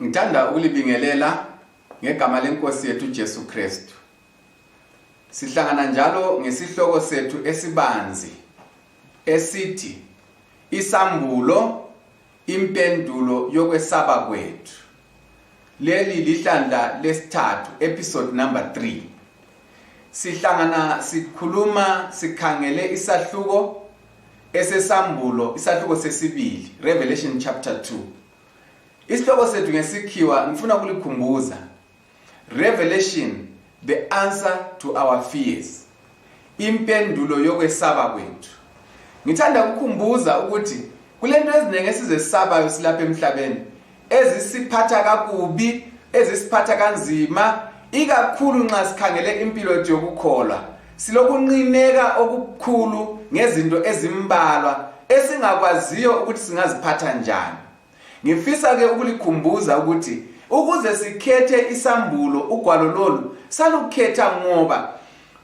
Ngithanda ukulibingelela ngegama lenkosi yethu Jesu Kristu. Sihlangana njalo ngesihloko sethu esibanzi esithi isambulo impendulo yokwesaba kwethu. Leli lihlandla lesithathu, episode number 3. Sihlangana sikhuluma sikhangele isahluko esesambulo, isahluko sesibili, Revelation chapter 2. Isihloko sethu ngesikhiwa ngifuna ukulikhumbuza. Revelation, the answer to our fears. Impendulo yokwesaba kwethu. Ngithanda ukukhumbuza ukuthi kulento ezinenge esizesabayo silapha emhlabeni, ezisiphatha kakubi, ezisiphatha kanzima, ikakhulu nxa sikhangele impilo yethu yokukholwa. Silokunqineka okukhulu ngezinto ezimbalwa esingakwaziyo ukuthi singaziphatha njani. Ngifisa ke ukulikhumbuza ukuthi ukuze sikhethe isambulo, ugwalo lolu salukhetha ngoba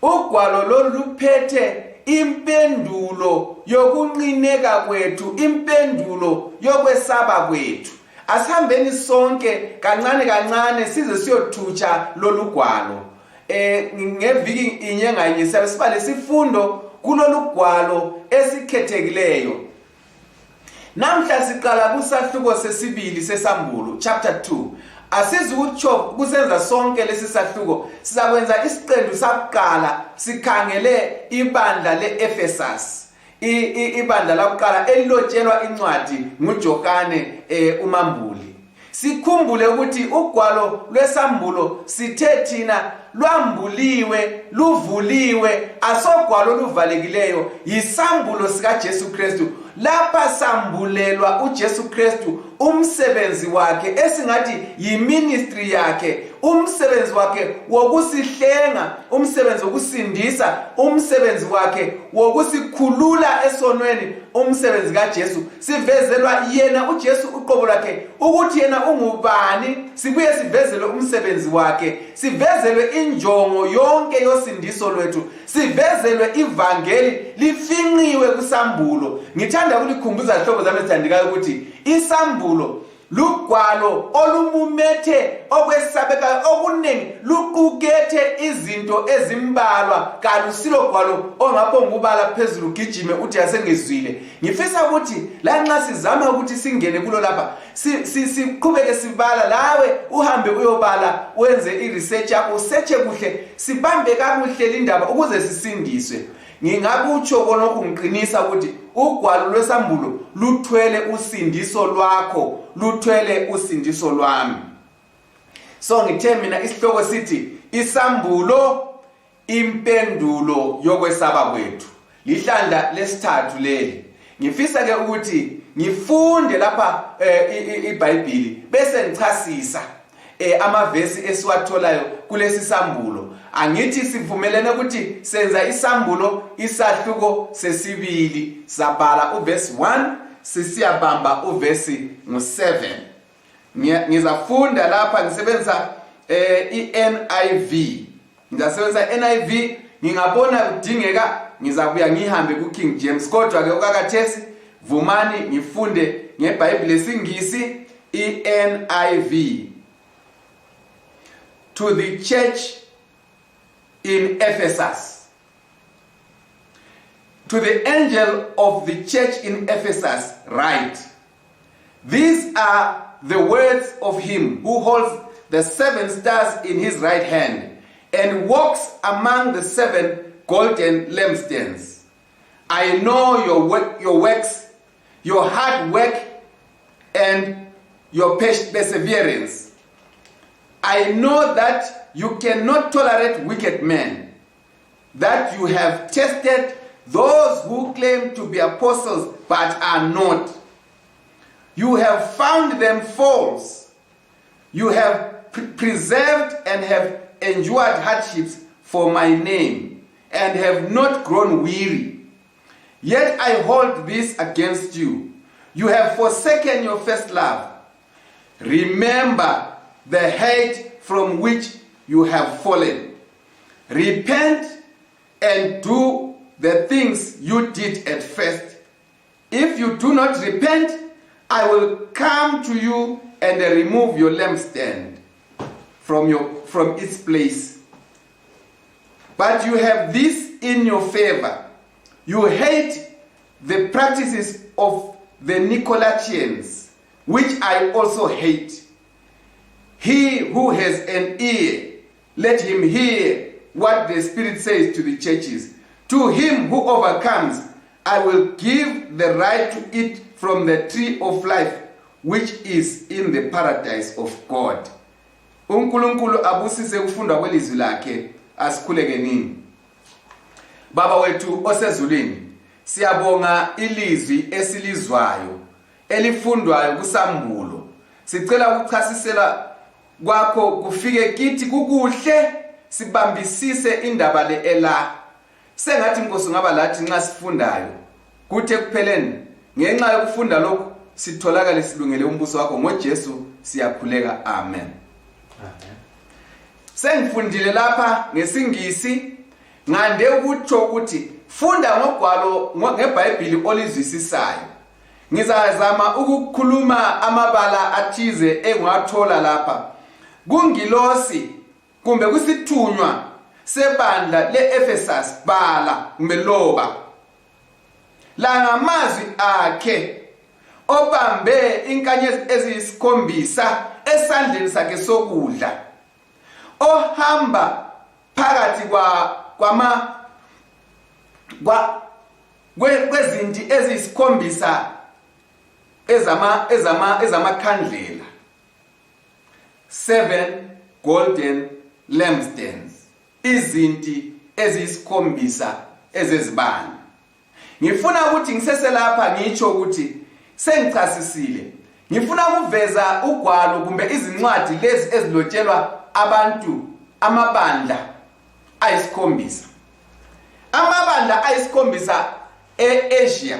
ugwalo lolu luphethe impendulo yokunqineka kwethu, impendulo yokwesaba kwethu. Asihambeni sonke kancane kancane size siyothutsha lolu gwalo. Ngeviki inye nganye siba lesifundo kulolu gwalo esikhethekileyo. Namhla siqala kusahluko sesibili sesambulo, chapter 2. Asizi ukutsho kusenza sonke lesi sahluko, sizakwenza isiqendu sakuqala sikhangele ibandla leEfesus. Ibandla lakuqala elilotshelwa incwadi nguJohane umambuli. Sikhumbule ukuthi ugwalo lwesambulo sithe thina lwambuliwe, luvuliwe, asogwalo luvalekileyo, yisambulo sika Jesu Kristu. Lapha sambulelwa uJesu Kristu, umsebenzi wakhe esingathi yiministry yakhe, umsebenzi wakhe wokusihlenga, umsebenzi wokusindisa, umsebenzi wakhe wokusikhulula esonweni, umsebenzi kaJesu. Sivezelwa yena uJesu uqobo lwakhe ukuthi yena ungubani, sibuye sivezelwe umsebenzi wakhe, sivezelwe injongo yonke yosindiso lwethu, sivezelwe ivangeli lifinqiwe kusambulo. Ngithanda ukulikhumbuza hlobo zami ezithandekayo ukuthi isambulo lugwalo olumumethe okwesabekayo okuningi, luqukethe izinto ezimbalwa, kalusilo gwalo ongaphonga ubala phezulu gijime uthi asengezwile. Ngifisa ukuthi la nxa sizama ukuthi singene kulo lapha siqhubeke sibala, lawe uhambe uyobala, wenze iresearch yakho, usearche kuhle, sibambe kakuhle indaba ukuze sisindiswe. Ngingakutsho konke ngiqinisa ukuthi ugwalo lwesambulo luthwele usindiso lwakho, luthwele usindiso lwami. So ngithe mina isihloko sithi isambulo impendulo yokwesaba kwethu. Lihlandla lesithathu leli. Ngifisa ke ukuthi ngifunde lapha iBhayibheli bese ngichasisa amavesi esiwatholayo kulesi sambulo. Angithi sivumelene ukuthi senza isambulo isahluko sesibili, sabala uverse 1 sisiyabamba uverse 7. Ngizafunda lapha ngisebenzisa iNIV. Ngizasebenzisa iNIV, ngingabona kudingeka ngizabuya ngihambe kuKing James, kodwa ke okakathesi vumani ngifunde ngeBhayibheli lesingisi iNIV. To the church in Ephesus. To the angel of the church in Ephesus write, these are the words of him who holds the 7 stars in his right hand and walks among the 7 golden lampstands. I know your works, your hard work, and your perseverance. I know that you cannot tolerate wicked men, that you have tested those who claim to be apostles but are not. You have found them false. You have preserved and have endured hardships for my name and have not grown weary. Yet I hold this against you. You have forsaken your first love. Remember the hate from which you have fallen. Repent and do the things you did at first. If you do not repent, I will come to you and remove your lampstand from its place. But you have this in your favor. You hate the practices of the Nicolaitans, which I also hate. He who has an ear, let him hear what the Spirit says to the churches. To him who overcomes, I will give the right to eat from the tree of life, which is in the paradise of God. uNkulunkulu abusise ukufunda kwelizwi lakhe asikhuleke nini. Baba wethu osezulwini, siyabonga ilizwi esilizwayo elifundwayo kusambulo. Sicela ukuchasisela kwakho kufike kithi kukuhle, sibambisise indaba le ela. Sengathi Nkosi ngaba lathi nxa sifundayo kuthe kupheleni ngenxa yokufunda lokho sitholakala silungele umbuso wakho ngoJesu siyakhuleka. Amen. Sengifundile lapha ngesingisi ngande ukutsho ukuthi funda ngogwalo ngeBhayibheli olizwisisayo. Ngizazama ukukhuluma amabala athize engiwathola lapha. Kungilosi kumbe kusithunywa sebandla leEfesus bala kumbe loba. La ngamazwi akhe obambe inkanyezi eziyisikhombisa esandleni sakhe sokudla. Ohamba phakathi kwezinti eziyisikhombisa ezamakhandlela. 7 golden lampstands. Izinti eziyisikhombisa ezezibani. Ngifuna ukuthi ngiseselapha ngitsho ukuthi sengichasisile. Ngifuna ukuveza ugwalo kumbe izincwadi lezi ezilotshelwa abantu amabandla ayisikhombisa. Amabandla ayisikhombisa eAsia.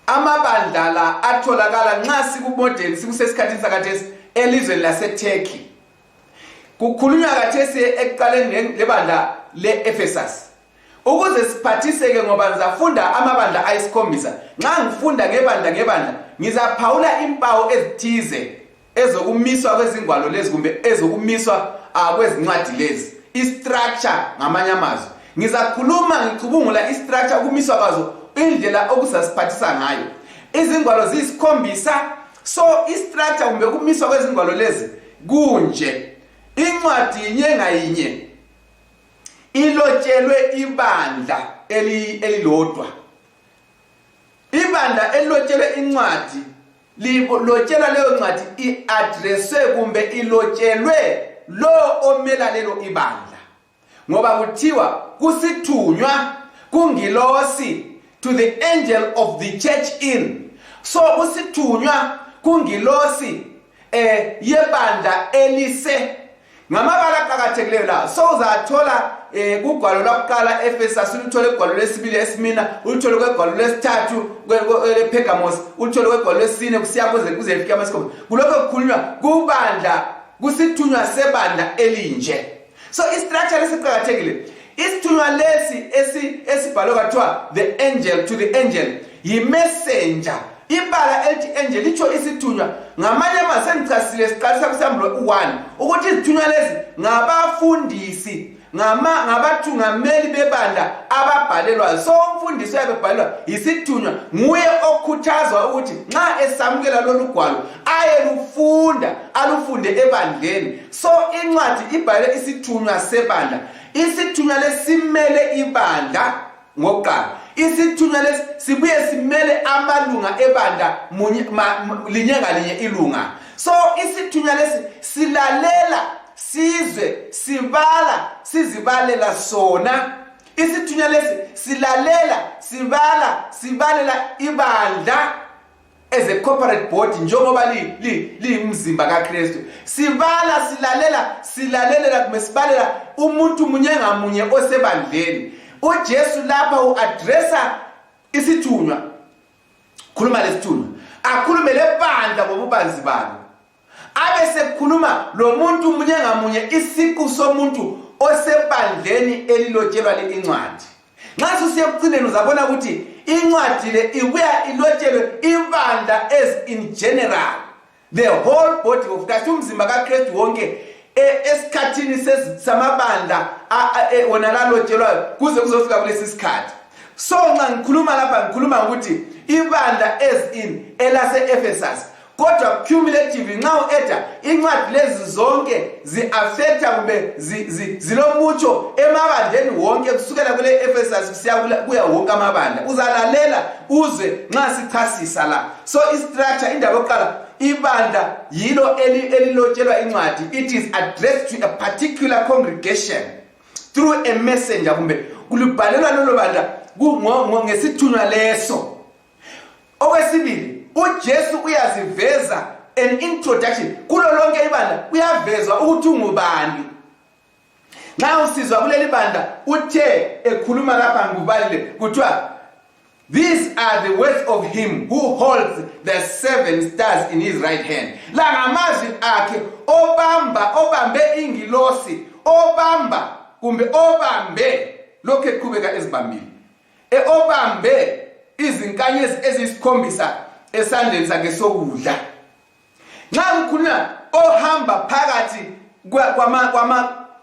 Amabandla la atholakala nxa sikumodern sikusesikhathini sakathesi elizweni laseTurkey. Kukhulunywa kathesi ekuqaleni lebandla leEfesus. Ukuze siphathiseke ngoba ngizafunda amabandla ayisikhombisa. Nxa ngifunda ngebandla ngizaphawula impawu ezithize ezokumiswa kwezingwalo lezi kumbe ezokumiswa kwezincwadi lezi. Istructure ngamanye amazwi. Ngizakhuluma ngicubungula istructure ukumiswa kwazo indlela okusasiphathisa ngayo. Izingwalo ziyisikhombisa, so istructure kumbe ukumiswa kwezingwalo lezi kunje. Incwadi inye ngayinye ilotshelwe ibandla elilodwa. Ibandla elilotshelwe incwadi lilotshelwa leyo ncwadi iaddresswe kumbe ilotshelwe lo omela lelo ibandla. Ngoba kuthiwa kusithunywa kungilosi to the angel of the church in. So kusithunywa kungilosi yebandla elise. Ngamabala aqhakathekileyo la so uzathola kugwalo lokuqala eEfesus, uthole ugwalo lesibili eSmina, uthole kwegwalo lesithathu lePergamos, uthole kwegwalo lesine kusiya kuze ifike amasikhombisa. Kulokho kukhulunywa kubandla kusithunywa sebandla elinje. So istructure esiqhakathekile, isithunywa lesi esibhalwe kathiwa the angel to the angel yi-messenger. Ibala elithi angel licho isithunywa ngamanye amazwi sengichasile siqalisa kusambulo 1 ukuthi izithunywa lezi ngabafundisi ngabathungameli bebandla ababhalelwayo. So umfundisi uyabhalelwa isithunywa nguye okhuthazwa ukuthi nxa esamukela lolu gwalo alufunde ebandleni. So incwadi ibhale isithunywa sebandla. Isithunywa lesimele ibandla ngokuqala. Isithunywa lesi sibuye simele amalunga ebandla linye ngalinye ilunga. So isithunywa lesi silalela sizwe sibala sizibalela sona. Isithunywa lesi silalela sibalela ibandla as a corporate body njengoba limzimba kaKristu. Silalela kumesibalela umuntu munye ngamunye osebandleni. uJesu lapha uaddressa isithunywa, khuluma lesithunywa, akhulume lebandla ngobubanzi balo, abe sekukhuluma lo muntu munye ngamunye isiqu somuntu osebandleni elilotshelwa le incwadi. Nxa susiye ekucineni uzabona ukuthi incwadi le ibuya ilotshelwe ibandla as in general, the whole body of Christ, umzimba kaKristu wonke esikhathini samabandla wona lalotshelwayo kuze kuzofika kulesi sikhathi. So nxa ngikhuluma lapha ngikhuluma ukuthi ibandla as in elase Ephesus, kodwa cumulative nxa ueda incwadi lezi zonke zi-affecta kumbe zilomutsho emabandleni wonke kusukela kule Ephesus kusiya kuya wonke amabandla. Uzalalela uzwe nxa sichasisa la. So istructure indaba yokuqala, ibandla yilo elilotshelwa incwadi. It is addressed to a particular congregation through a messenger kumbe kulibhalelwa lolo bandla ngesithunywa leso. Okwesibili, uJesu uyaziveza an introduction kulo lonke ibandla, uyavezwa ukuthi ungubani. Nxa usizwa kuleli bandla uthe ekhuluma lapha ngubalile kuthiwa, these are the words of him who holds the 7 stars in his right hand. La ngamazwi akhe obambe ingilosi, obamba kumbe obambe lokho eqhubeka ezibambile, obambe izinkanyezi ezisikhombisa esandleni sakhe sokudla. Nxa ngikhuluma ohamba phakathi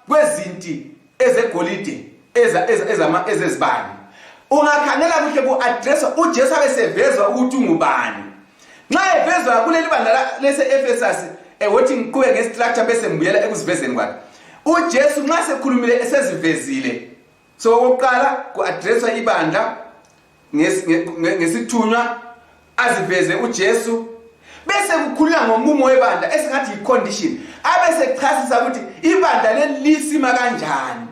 kwezinti ezegolide ezezibani, ungakhangela kuhle ku-addresswa uJesu abesevezwa ukuthi ungubani. Nxa evezwa kuleli bandla lese Ephesus, wothi ngiqhubeke ngestructure bese ngibuyela ekuzivezeni kwakhe. uJesu nxa sekhulumile esezivezile, so okokuqala ku-addresswa ibandla ngesithunywa aziveze uJesu, bese kukhulunywa ngomumo webandla esingathi yi-condition, abesechasisa ukuthi ibandla leli lisima kanjani.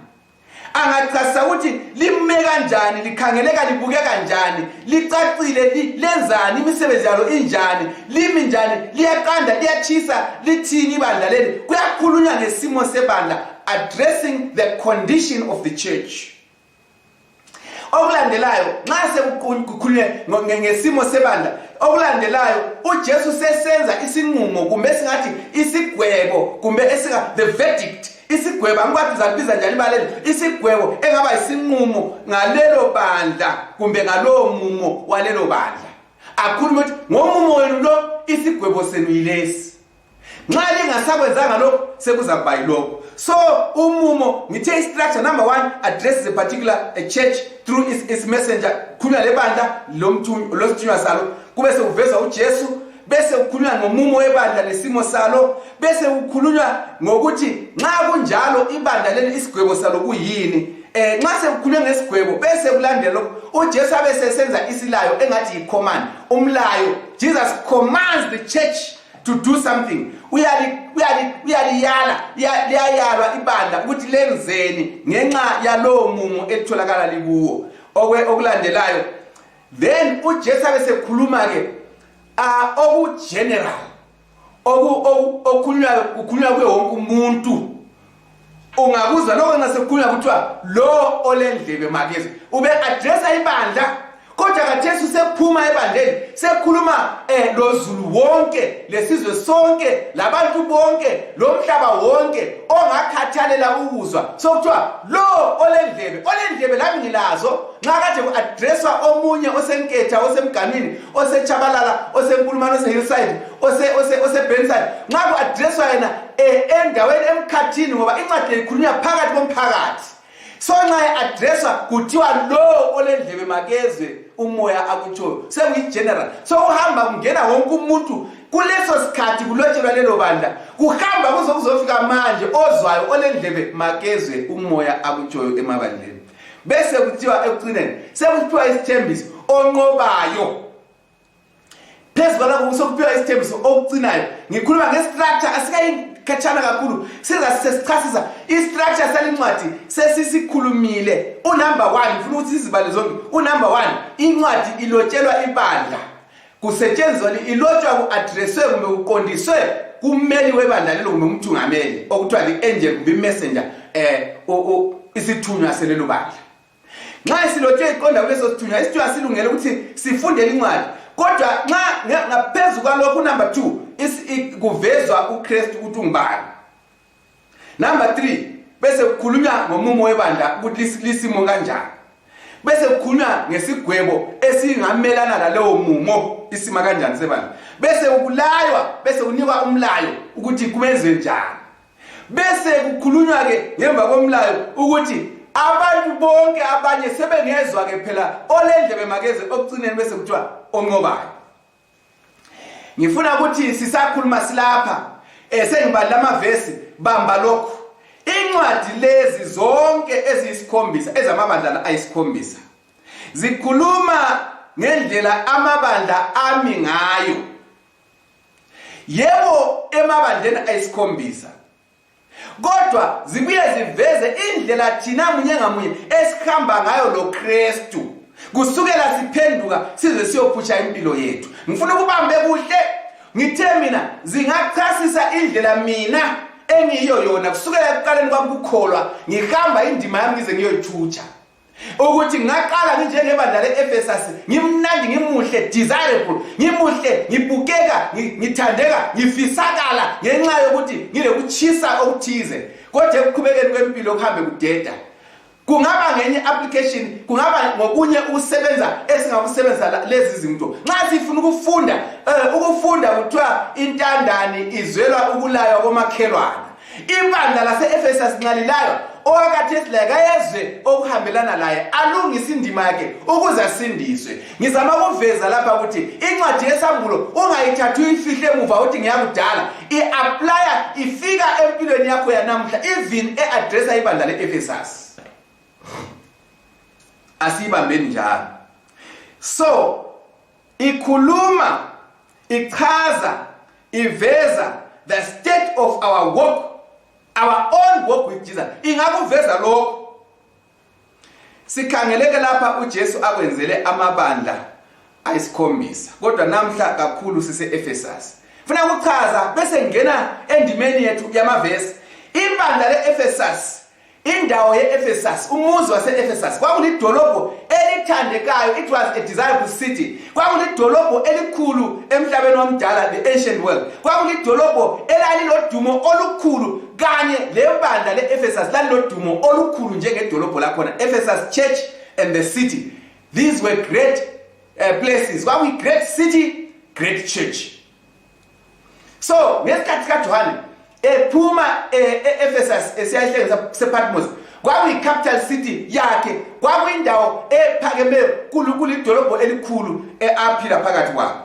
Angachasisa ukuthi lime kanjani, likhangeleka libuke kanjani, licacile lenzani, imisebenzi yalo injani, limi njani, liyaqanda liyachisa, lithini ibandla leli. Kuyakhulunywa ngesimo sebandla, addressing the condition of the church. Okulandelayo nxa sekukhulunywe ngesimo sebandla, okulandelayo uJesu sesenza isinqumo kumbe singathi isigwebo kumbe the verdict. Isigwebo angikwazi zalibiza njani balelo, isigwebo engaba isinqumo ngalelo bandla kumbe ngalowo mumo walelo bandla. Akhuluma ukuthi ngomumo wenu lo isigwebo senu yilesi, nxa lingasakwenzanga lokho sekuzakuba yilokho. So umumo ngithe structure number 1 addresses a particular church through its messenger, khulunywa lebandla losithunywa salo, kube sekuvezwa uJesu, bese kukhulunywa ngomumo webandla lesimo salo, bese kukhulunywa ngokuthi nxa kunjalo ibandla leli isigwebo salo kuyini. Nxa sekukhulunywa ngesigwebo bese kulandela lokho uJesu abesesenza isilayo engathi yi-command, umlayo. Jesus commands the church to do something. Uyaliyala ibandla ukuthi lenzeni ngenxa yalowo mumo etholakala likuwo. Okulandelayo then uJesu abesekhuluma ke general okukhulunywa kuye wonke umuntu. Ungakuzwa lokho ngasekhulunywa kuthiwa lo olendlebe makezwe, ube addressa ibandla. Kodwa kaThesu sephuma ebandleni sekhuluma lozulu wonke, lesizwe sonke, labantu bonke, lomhlaba wonke ongakhathalela ukuzwa. So kuthiwa lo olendlebe lami ngilazo. Nxa kade ku-addresswa omunye osenketha, osemganwini, osechabalala, osenkulumane, osehillside, osebenside, nxa ku-addresswa yena endaweni emkhathini ngoba incwadi ikhulunywa phakathi komphakathi. So nxa addresswa kuthiwa lo olendlebe makezwe umoya akutshoyo, sekuyi-general. So uhamba kungena wonke umuntu kuleso sikhathi kulotshelwa lelo bandla, kuhamba kuzofika manje ozwayo olendlebe makezwe umoya akutshoyo emabandleni. Bese kuthiwa ekucineni sekuthiwa isithembiso onqobayo. Phezu kwalokho kusokuphiwa isithembiso okucinayo. Ngikhuluma ngestructure asikayikhatshana kakhulu, sesichasisa istructure salincwadi sesisikhulumile. Unumber 1 ngifuna ukuthi sizibale zonke. Unumber 1 incwadi ilotshelwa ibandla, kusetshenziswa ilotshwa ku-addresswe kumbe uqondiswe kummeli webandla lelo kumbe umthungameli okuthiwa li-angel kumbe messenger, isithunywa selelo bandla. Nxa silotshwe iqonda kuleso sithunywa, isithunywa silungele ukuthi sifundele incwadi. Kodwa nxa ngaphezu kwalokho number 2 kuvezwa uKristu ukuthi ungubani. Number 3 bese kukhulunywa ngomumo webandla ukuthi lisimo kanjani. bese kukhulunywa ngesigwebo esingamelana nalowo mumo isima kanjani sebandla, bese ukulaywa, bese unikwa umlayo ukuthi kumenzwe njani, bese kukhulunywa ke ngemva komlayo ukuthi abantu bonke abanye sebengezwa ke phela olendlebe makeze okucineni bese kuthiwa onqobayo. Ngifuna ukuthi sisakhuluma silapha sengibala amavesi bamba lokho. Incwadi lezi zonke eziyisikhombisa ezamabandla ayisikhombisa zikhuluma ngendlela amabandla ami ngayo. Yebo emabandleni ayisikhombisa, kodwa zibuye ziveze indlela thina munye ngamunye esikhamba ngayo lo Kristu kusukela siphenduka size siyophusha impilo yethu. Ngifuna ukubambe kuhle ngithe mina zingachasisa indlela mina engiyo yona kusukela ekuqaleni kwami ukukholwa ngihamba indima yami ngize ngiyoyithutsha, ukuthi ngaqala njengebandla leEfesus ngimnandi ngimuhle desirable ngimuhle ngibukeka ngithandeka ngifisakala ngenxa yokuthi ngilekuchisa okuthize, kodwa ekuqhubekeni kwempilo okuhambe kudeda kungaba ngenye application, kungaba ngokunye ukusebenza esingakusebenza lezi zinto. Nxa sifuna ukufunda kuthiwa intandane izwelwa ukulaywa komakhelwana. Ibandla laseEfesus nxalilayo owakathesi la kayezwe okuhambelana laye alungisa indima yakhe ukuze asindiswe. Ngizama ukuveza lapha ukuthi incwadi yesambulo ungayithatha uyifihle emuva uthi ngiyakudala, iapply ifika empilweni yakho yanamuhla even eaddressa ibandla leEfesus. Asibambeni njalo. So ikhuluma, ichaza, iveza the state of our walk, our own walk with Jesus. Ingakuveza lokho. Sikhangeleke lapha uJesu akwenzele amabandla ayisikhombisa, kodwa namhla kakhulu sise-Efesus. Funa ukuchaza bese ngena endimeni yethu yamavesi. Ibandla leEfesus, indawo yeEfesus, umuzi waseEfesus kwakulidolobho elithandekayo. It was a desirable city. Kwakulidolobho elikhulu emhlabeni womdala, the ancient world. Kwakulidolobho elalilodumo olukhulu, kanye lebandla leEfesus lalilodumo olukhulu njengedolobho lakhona. Ephesus church and the city, these were great places. Kwakuyi great city, great church. So ngesikhathi kaJohane ephuma eEfesus esiyahlengisa sePatmos, kwakuyi capital city yakhe, kwakuyindawo ephakemeyo kulidolobho elikhulu aphila phakathi kwabo.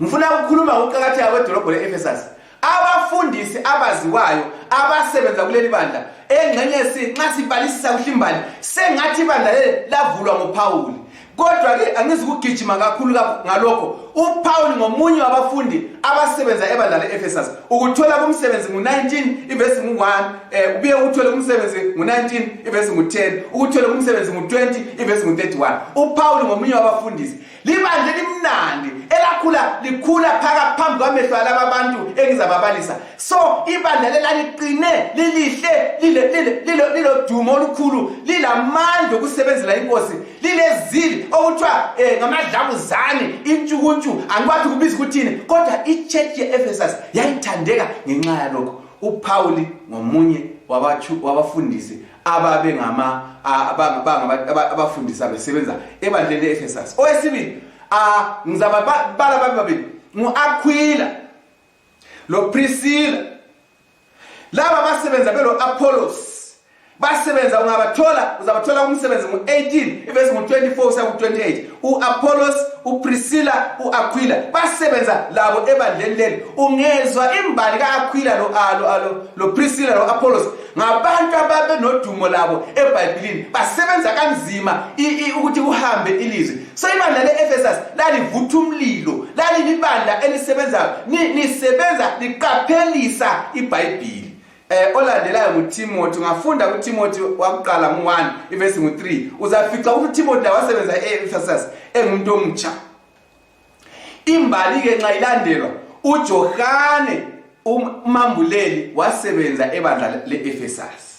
Ngifuna ukukhuluma ngokuqakatheka kwedolobho leEfesus. Abafundisi abaziwayo abasebenza kuleli bandla engxenye nxa sibalisisa kuhlimbali sengathi ibandla lavulwa nguPawuli, kodwa ke angizukugijima kakhulu ngalokho. uPaul ngomunye wabafundi abasebenza ebandla leEfesus. Ukuthola kumsebenzi ngo19 ivesi ngu1, ubuye uthole kumsebenzi ngo19 ivesi ngu10, ukuthole kumsebenzi ngu20 ivesi ngu31. uPaul ngomunye wabafundisi. Libandla limnandi likhula phakathi phambi kwamehlo alaba bantu engizababalisa. So ibandla leliqine lilihle lilo dumo olukhulu, lilamandla okusebenzela inkosi, lilezili okuthiwa ngamadlabuzane intshukuntshu, angikwathi kubiza ukuthini, kodwa ichurch yeEfesus yayithandeka ngenxa yalokho. uPaul ngomunye wabafundisi ababe abafundisi abesebenza ebandleni leEfesus. Owesibili ngizababala babili, nguAquila lo Priscilla. Laba basebenza belo Apollos basebenza, uzabathola umsebenzi ngo18 ivesi ngo24 usa ku28. uApollos, uPriscilla, uAquila basebenza labo ebandleni leli. Ungezwa imbali kaAquila lo Priscilla lo Apollos ngabantu ababe nodumo labo eBhayibhelini, basebenza kanzima ukuthi uhambe ilizwe. So ibandla leEfesus lalivutha umlilo, lalibandla elisebenzayo, nisebenza liqaphelisa iBhayibheli. Olandelayo nguTimothy. Ungafunda kuTimothy wakuqala ngo1 ivesi ngo3 uzafica ukuthi uTimothy wasebenza eEfesus engumuntu omtsha. Imbali ke nxa ilandelwa, uJohane umambuleli wasebenza ebandla leEfesus.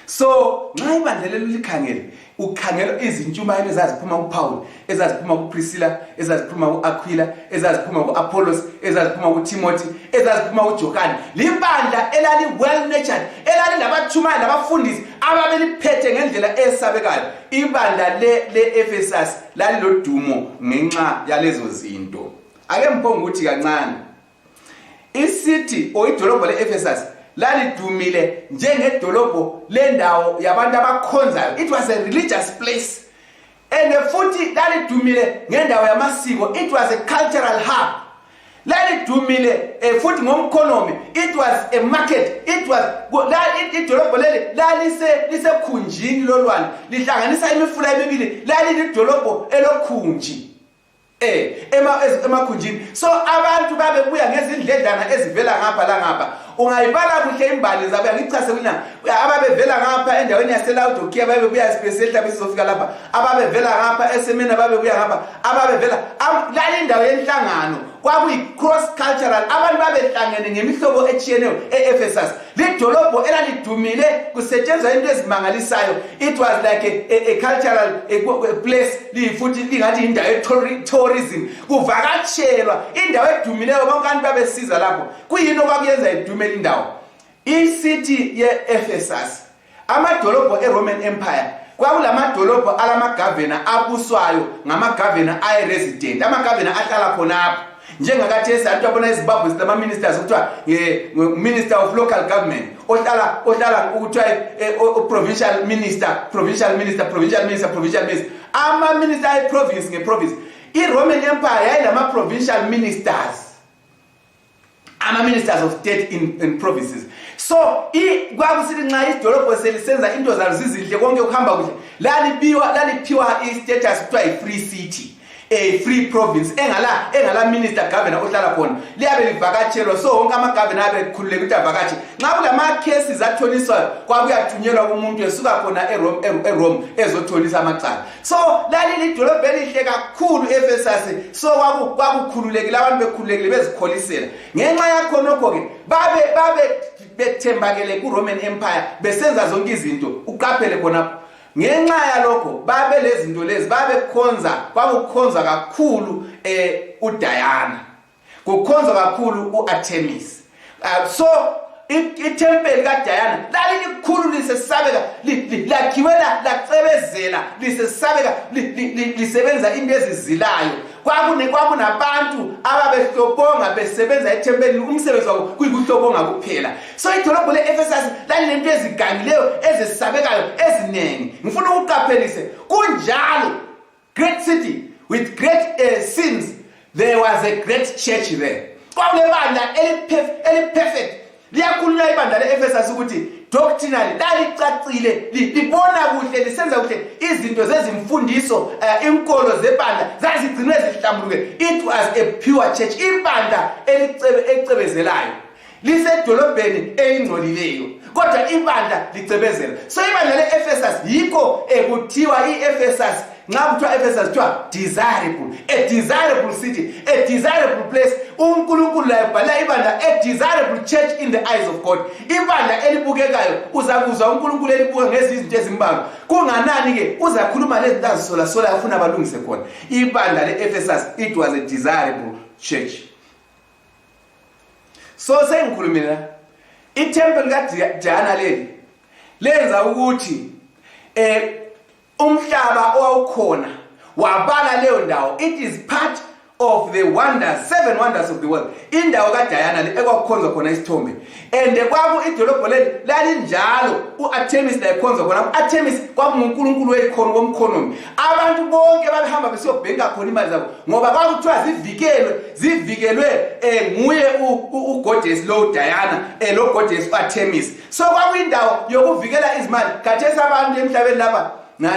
So nxa ibandla lelo likhangele, ukhangela izintshumayelo ezaziphuma kuPaul, ezaziphuma kuPriscilla, ezaziphuma kuAquila, ezaziphuma kuApollos, ezaziphuma kuTimothy, ezaziphuma kuJohane. Libandla elali well natured, elali labatshumayeli labafundisi ababeliphethe ngendlela esabekayo ibandla le-Ephesus lalilodumo ngenxa yalezo zinto. Ake mphongo ukuthi kancane isiti or idolobho le-Ephesus lalidumile njengedolobho lendawo yabantu abakhonzayo. It was a religious place. And futhi lalidumile ngendawo yamasiko. It was a cultural hub. Lalidumile futhi ngomkhonomi. It was a market. It was idolobho leli lisekhunjini lolwandle lihlanganisa imifula emibili. Lalidolobho elokhunji emakhunjini. So abantu babebuya ngezindledlana ezivela ngapha la ngapha. Ungayibala kuhle imbali zabo ngichase kulana ababevela ngapha endaweni yaseLaodikia babebuya special mhlawumbe sizofika lapha. Ababevela ngapha eSemena babebuya ngapha. Ababevela lali indawo yenhlangano kwakuyi cross cultural. Abantu babehlangene ngemihlobo etshiyeneyo eEphesus. Lidolobho elalidumile kusetshenzwa into ezimangalisayo. It was like a cultural place futhi lingathi indawo tourism kuvakatshelwa indawo edumileyo bonke abantu babesiza lapho. Kuyini okwakuyenza idumele indawo? City ye-Ephesus amadolobho eRoman Empire kwakulamadolobho alamagavana abuswayo ngamagavana ayi-resident. Amagavana ahlala khonapho njengakathesi abantu abona eZimbabwe sinama ministers kuthiwa minister of local government ohlala ukuthiwa provincial minister. Ama minister ayi-province nge-province. I-Roman Empire yayilama provincial ministers, ama-ministers of state in provinces. So kwakusithi nxa idolobho selisenza into zalo zizinhle konke kuhamba kuhle laliphiwa i-status kuthiwa yi-free city, a free province engala minister governor ohlala khona. Liyabe livakatshelwa so wonke amagavana abe khululeka ukuthi avakatshe. Nxa kulama cases athoniswayo kwakuyathunyelwa kumuntu esuka khona eRome ezotholisa amacala. So lali lidolobho elihle kakhulu eEphesus. So kwakukhululekile abantu bekhululekile bezikholisela. Ngenxa yakho nokho ke babe bethembakele kuRoman Empire besenza zonke izinto uqaphele khona. Ngenxa yalokho babe lezinto lezi kwakukhonza kakhulu uDiana, kukhonza kakhulu uArtemis. So iTempeli kaDiana lalilikhulu lisesabeka lakhiwe lacebezela lisesabeka lisebenza into ezizilayo. Kwakunabantu ababehlobonga besebenza eTempelini umsebenzi wabo kuyikuhlobonga kuphela. So idolobho leEphesus lalilento ezigangileyo ezisabekayo ezinengi. Ngifuna ukuqaphelise kunjalo great city with great sins, there was a great church there. Kwakubandla eliperfect. Liyakhulunywa ibandla leEphesus ukuthi doctrinally lalicacile libona kuhle lisenza kuhle izinto zezimfundiso inkolo zebandla zazigcinwe zihlambuluke. It was a pure church. Ibandla elicebezelayo lisedolobheni eyingcolileyo kodwa ibandla licebezela. So ibandla leEphesus yikho ekuthiwa iEphesus nxa kuthiwa Ephesus kuthiwa desirable, a desirable city, a desirable place. uNkulunkulu la ebhala ibandla a desirable church in the eyes of God. Ibandla elibukekayo uzakuzwa uNkulunkulu elibuka ngezinto ezimbalwa. Kunganani ke uzakhuluma lezi ndazisola sola afuna abalungise khona. Ibandla leEphesus, it was a desirable church. So sengikhulumile iTemple kaDiana leli lenza ukuthi umhlaba owawukhona wabala leyo ndawo. It is part of the wonders, 7 wonders of the world. Indawo kaDiana le ekwakukhonza khona isithombe. And kwaku idolobho leli lalinjalo uArtemis la ekhonza khona. uArtemis kwakungunkulunkulu wekhona womkhonomi. Abantu bonke babehamba besiyobhenga khona imali zabo ngoba kwakuthiwa zivikelwe nguye ugoddess lo Diana lo goddess uArtemis. So kwakuyindawo yokuvikela izimali. Khathesi abantu emhlabeni lapha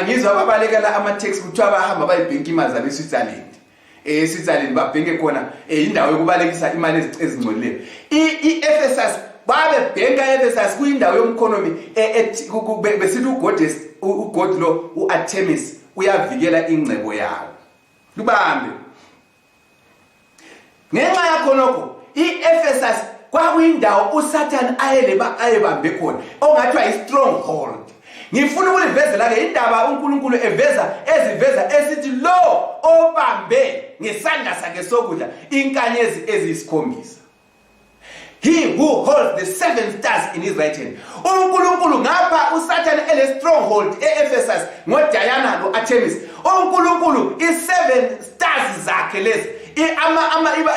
ngizwa babalekela ama-tax kuthiwa bahamba bayibhenka imali zabo eSwitzerland. eSwitzerland babhenke khona indawo yokubalekisa imali ezingcolileyo. iEphesus babebhenka eEphesus kuyindawo yomkhonomi besithi ugoddess ugod lo uArtemis uyavikela ingcebo yawo. Lubambe ngenxa yakho nokho iEphesus kwakuyindawo uSatan ayebambe khona ongathiwa yi-stronghold. Ngifuna ukulivezela ke indaba uNkulunkulu eziveza esithi lo obambe ngesandla sakhe sokudla inkanyezi eziyisikhombisa. He who holds the 7 stars in his right hand. uNkulunkulu ngapha uSathane ele stronghold eEphesus ngoDiana noArtemis. uNkulunkulu i7 stars zakhe lezi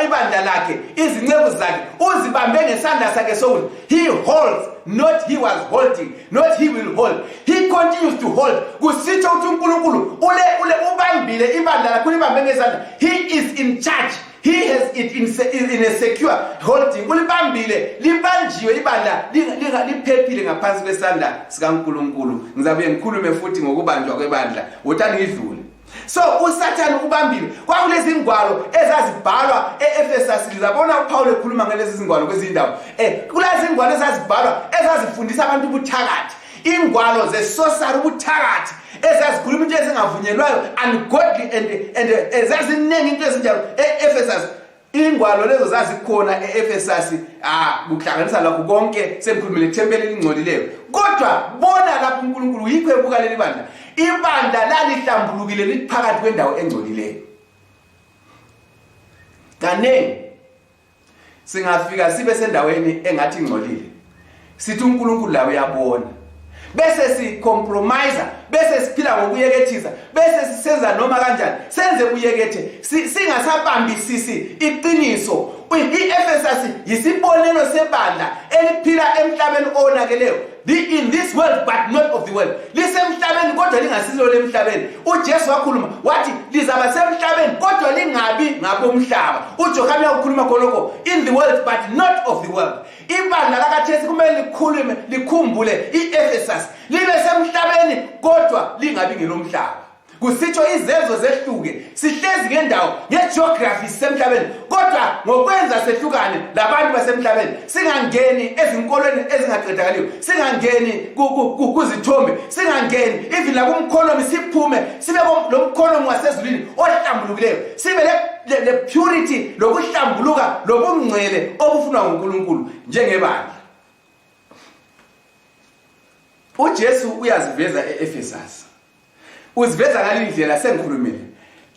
ibandla lakhe izinceku zakhe uzibambe ngesandla sakhe sokudla. He holds, not he was holding, not he will hold. He continues to hold. Kusitsho ukuthi uNkulunkulu ule ubambile ibandla lakhe ulibambe ngesandla. He is in charge. He has it in a secure holding. Ulibambile libanjiwe ibandla liphephile ngaphansi kwesandla sikaNkulunkulu. Ngizabuye ngikhulume futhi ngokubanjwa kwebandla wothani ngidlule. So uSathane ubambile kwakulezi ingwalo ezazibhalwa eEphesus. Lizabona uPaul ekhuluma ngalezi zingwalo kwezindawo. Kulezi ingwalo ezazibhalwa ezazifundisa abantu ubuthakathi. Ingwalo zesorcery ubuthakathi ezazikhuluma into ezingavunyelwayo, ungodly and ezaziningi into ezinjalo eEphesus. Ingwalo lezo zazikhona eEphesus kuhlanganisa lakho konke semkhulumile ithempeli elingcolileyo. Kodwa bona lapho uNkulunkulu yikho ebuka leli bandla. Ibandla lalihlambulukile liphakathi kwendawo engcolileyo. Kanengi singafika sibe sendaweni engathi ingcolile, sithi uNkulunkulu lawo uyabona, bese si compromise, bese siphila ngokuyekethisa, bese sisenza noma kanjani senze kuyekethe, singasabambisisi iqiniso. iEphesus yisibonelo sebandla eliphila emhlabeni onakeleyo. In this world but not of the world. Lisemhlabeni kodwa lingasilo lemhlabeni. uJesu wakhuluma wathi lizaba semhlabeni kodwa lingabi ngabomhlaba. uJohane ukhuluma khonoko, in the world but not of the world. Ibandla lakaJesu kumele likhumbule iEphesus libe semhlabeni kodwa lingabi ngelomhlaba. Kusitsho izenzo zehluke, sihlezi ngendawo ngegeography semhlabeni kodwa ngokwenza sehlukane labantu basemhlabeni. Singangeni ezinkolweni ezingaqedakaliyo, singangeni kuzithombe, singangeni even la kumkhonomi, siphume sibe lo mkhonomi wasezulwini ohlambulukileyo, sibe le purity lokuhlambuluka lobungcwele obufunwa nguNkulunkulu njengebandla. uJesu uyaziveza eEphesus. Uziveza ngalindlela sengikhulumile.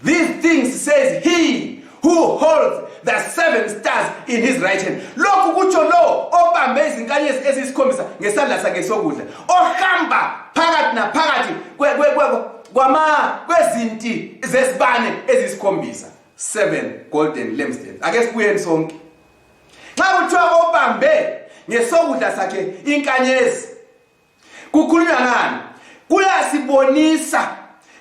These things says he who holds the 7 stars in his right hand. Lokhu kutsho lo obambe izinkanyezi ezisikhombisa ngesandla sakhe sokudla, ohamba phakathi naphakathi kwezinti zesibane ezisikhombisa, 7 golden lampstands. Ake sibuyeni sonke. Xa kuthiwa obambe ngesokudla sakhe inkanyezi, kukhulunywa ngani? Kuyasibonisa,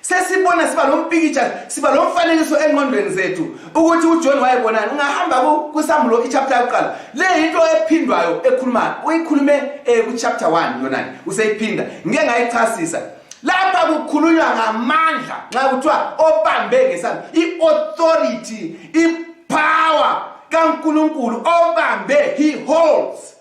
sesibona siba lompikitsha, siba lomfanekiso engqondweni zethu ukuthi uJohn wayebonani. Ungahamba kuSambulo ichapter yokuqala, le into ephindwayo ekhuluma uyikhulume kuchapter 1 yonani useyiphinda, ngeke ngayichasisa. Lapha kukhulunywa ngamandla nxa kuthiwa obambe ngesandla, iauthority, ipower kaNkulunkulu obambe, he holds.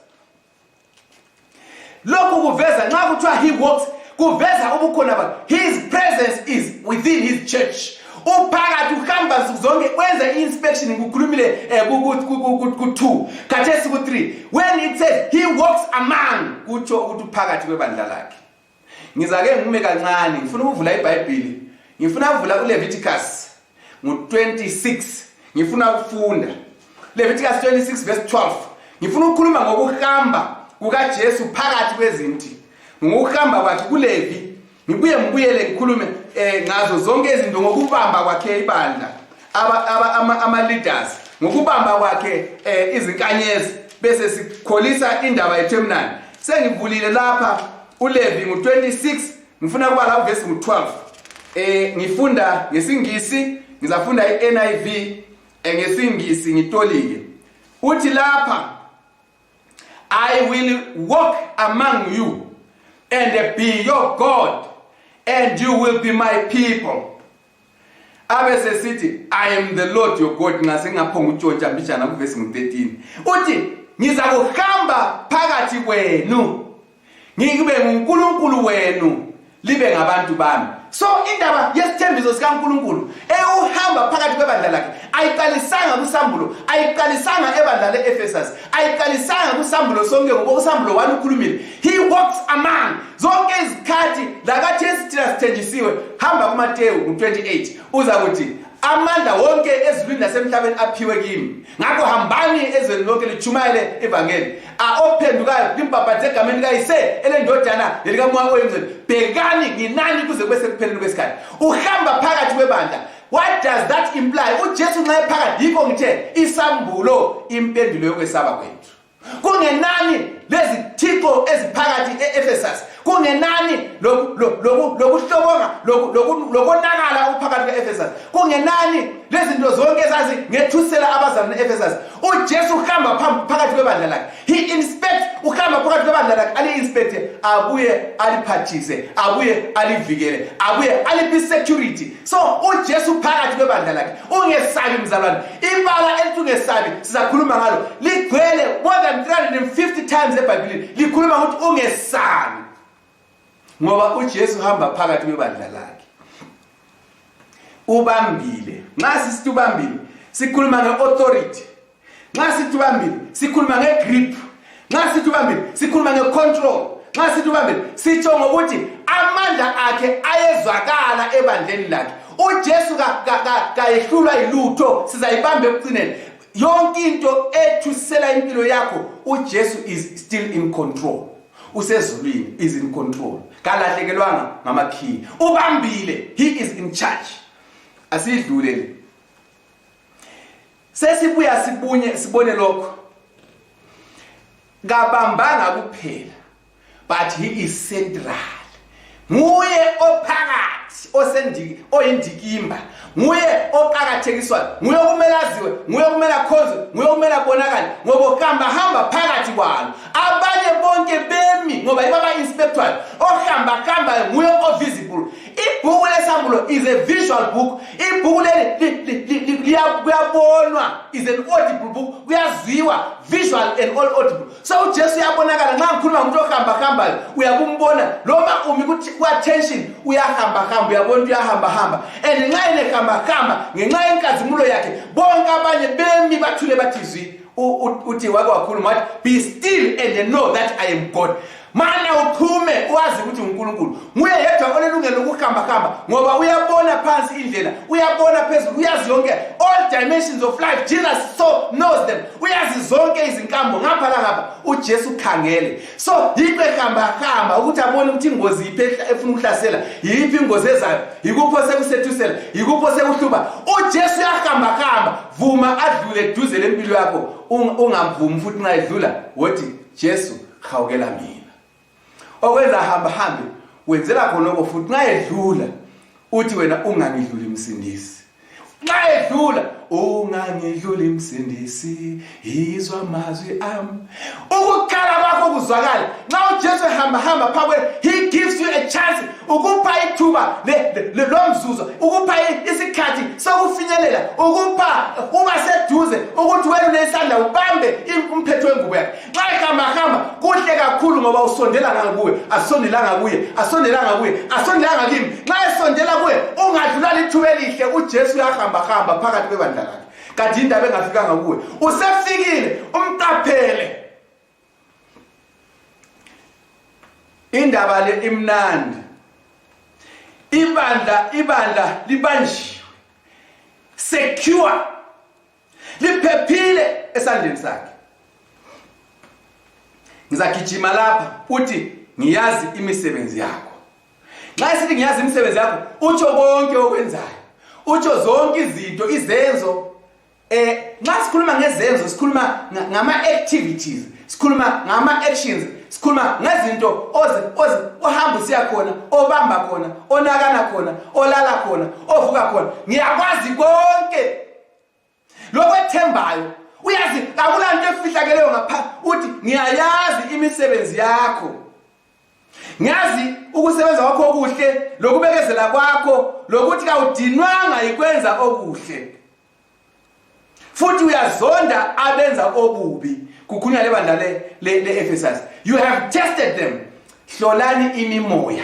Lokhu kuveza nxa kuthiwa he walks, kuveza ubukhona bakhe. His presence is within his church. Uphakathi uhamba zonke wenza inspection kukhulumile ku2 khathesi ku3. When it says he walks among, kutsho ukuthi uphakathi kwebandla lakhe. Ngizake ngime kancane, ngifuna ukuvula iBhayibheli. Ngifuna ukuvula uLeviticus ngo26. Ngifuna ukufunda Leviticus 26 verse 12. Ngifuna ukukhuluma ngokuhamba kukaJesu phakathi kwezinti, ngokuhamba kwakhe kuLevi. Ngibuyele ngikhulume ngazo zonke izinto, ngokubamba kwakhe ibandla, ama leaders, ngokubamba kwakhe izinkanyezi, bese sikholisa indaba yethu emnandi. Sengivulile lapha uLevi ngo26, ngifuna ukubala uverse ngo12. Ngifunda ngesingisi, ngizafunda iNIV ngesingisi ngitolike. Uthi lapha, I will walk among you and be your God, and you will be my people. Abese sithi, I am the Lord your God. Ngasengaphonga utshontsha mbijana kuverse ngo13. Uthi ngizakuhamba phakathi kwenu, ngibe nguNkulunkulu wenu, libe ngabantu bami. So indaba yesithembiso sikaNkulunkulu uhamba phakathi kwebandla lakhe ayiqalisanga kuSambulo, ayiqalisanga ebandla leEphesus, ayiqalisanga kuSambulo sonke ngoba uSambulo 1 ukhulumile. He walks among zonke izikhathi lakathi esithina sithenjisiwe. Hamba kuMateyu 28 uza kuthi amandla wonke ezulwini nasemhlabeni aphiwe kimi. Ngakho hambani ezweni lonke lichumayele ivangeli. Ophendukayo limbabhathe egameni likayise elendodana lelikamoya oyingcwele. Bhekani nginani kuze kube sekupheleni kwesikhathi. Uhamba phakathi kwebandla. What does that imply? uJesu nxa ephakathi yikho ngithe isambulo impendulo yokwesaba kwethu. Kungenani lezi thixo eziphakathi eEfesus. Kungenani lokuhlobonga lokonakala uphakathi kweEfesus. Kungenani lezi zinto zonke ezazi ngethusela abazalwane eEfesus. uJesu uhamba phakathi kwebandla lakhe. He inspects, uhamba phakathi kwebandla lakhe, ali-inspecte, abuye aliphathise, abuye alivikele, abuye aliphi security. So uJesu phakathi kwebandla lakhe. Ungesabi mzalwane. Ibala elithi ungesabi sizakhuluma ngalo. Ligcwele more than 350 times eBhayibhelini. Likhuluma ukuthi ungesabi. Ngoba uJesu hamba phakathi kwebandla lakhe. Ubambile. Nxa sisithi ubambile, sikhuluma ngeauthority. Nxa sithi ubambile, sikhuluma ngegrip. Nxa sithi ubambile, sikhuluma ngecontrol. Nxa sithi ubambile, sitsho ngokuthi amandla akhe ayezwakala ebandleni lakhe. uJesu kayehlulwa yilutho, sizayibamba ekugcineni. Yonke into ethusela impilo yakho, uJesu is still in control. Usezulwini, is in control. Kalahlekelwanga ngamakhiyi. Ubambile, he is in charge. Asidlulele. Sesibuya sibone lokho. Kabambanga kuphela, but he is central. Nguye ophakathi, oyindikimba. Nguye oqakathekiswayo, nguye okumele aziwe, nguye okumele akhonzwe, nguye okumele abonakale, ngoba hamba phakathi kwalo. Abanye bonke bemi ngoba ibaba inspector ohamba nguye ovisible. Ibhuku lesambulo is a visual book. Ibhuku leli liyabonwa, is an audible book. Kuyaziwa, visual and all audible. So uJesu uyabonakala nxa ngikhuluma ngomuntu ohamba uyakumbona. Noma umi ku-attention uyahamba uyabona uyahamba. And nxa enehamba ngenxa yenkazimulo yakhe bonke abanye bemi bathule bathi zwi. Uthi wake wakhuluma wathi, be still and know that I am God. Mana uphume wazi ukuthi uNkulunkulu. Nguye yedwa onelungelo lokuhamba ngoba uyabona phansi indlela, uyabona phezulu, uyazi yonke all dimensions of life. Jesus so knows them. Uyazi zonke izinkambo ngapha la ngapha. uJesu khangele. So yikho ehamba ukuthi abone ukuthi ingozi iphetha efuna ukuhlasela. Yiphi ingozi ezayo? Yikupho sekusethusela, yikupho sekuhluba. uJesu uyahamba vuma adlule duze lempilo yakho. Ungamvumi futhi nxa edlula wothi Jesu khawukela mina. Okwenza hambe wenzela khonoko futhi nxa edlula uthi wena ungangidluli msindisi. Nxa edlula ungangidluli msindisi, izwa amazwi ami. Ukukhala kwakho kuzwakala. Nxa uJesu hamba phakwe, he gives you a chance ukupha ithuba lomzuzu, ukupha isikhathi sokufinyelela, ukupha uba seduze ukuthi wena unesandla ubambe umphetho wengubo yakhe. Nxa hamba kuhle kakhulu ngoba usondelanga kuwe, asondelanga kimi. Nxa esondela kuwe ungadlula lithuba elihle. uJesu uyahamba phakathi kwebandla lakhe. Kanti indaba engafikanga kuwe, usefikile, umqaphele. Indaba le imnandi. Ibandla libanjiwe, secure, liphephile esandleni sakhe. Ngizagijima lapha uthi ngiyazi imisebenzi yakho. Nxa esithi ngiyazi imisebenzi yakho, utsho konke okwenzayo, utsho zonke izinto, izenzo. Nxa sikhuluma ngezenzo, sikhuluma ngama-activities, sikhuluma ngama-actions, sikhuluma ngezinto ohamba usiya khona, obamba khona, onakana khona, olala khona, ovuka khona. Ngiyakwazi konke lokho ethembayo. Uyazi akulanto efihlakeleyo ngapha uthi ngiyayazi imisebenzi yakho. Ngiyazi ukusebenza kwakho okuhle, lokubekezela kwakho, lokuthi kawudinwanga ikwenza okuhle. Futhi uyazonda abenza obubi. Kukhulunywa lebandla leEfesus. You have tested them. Hlolani imimoya.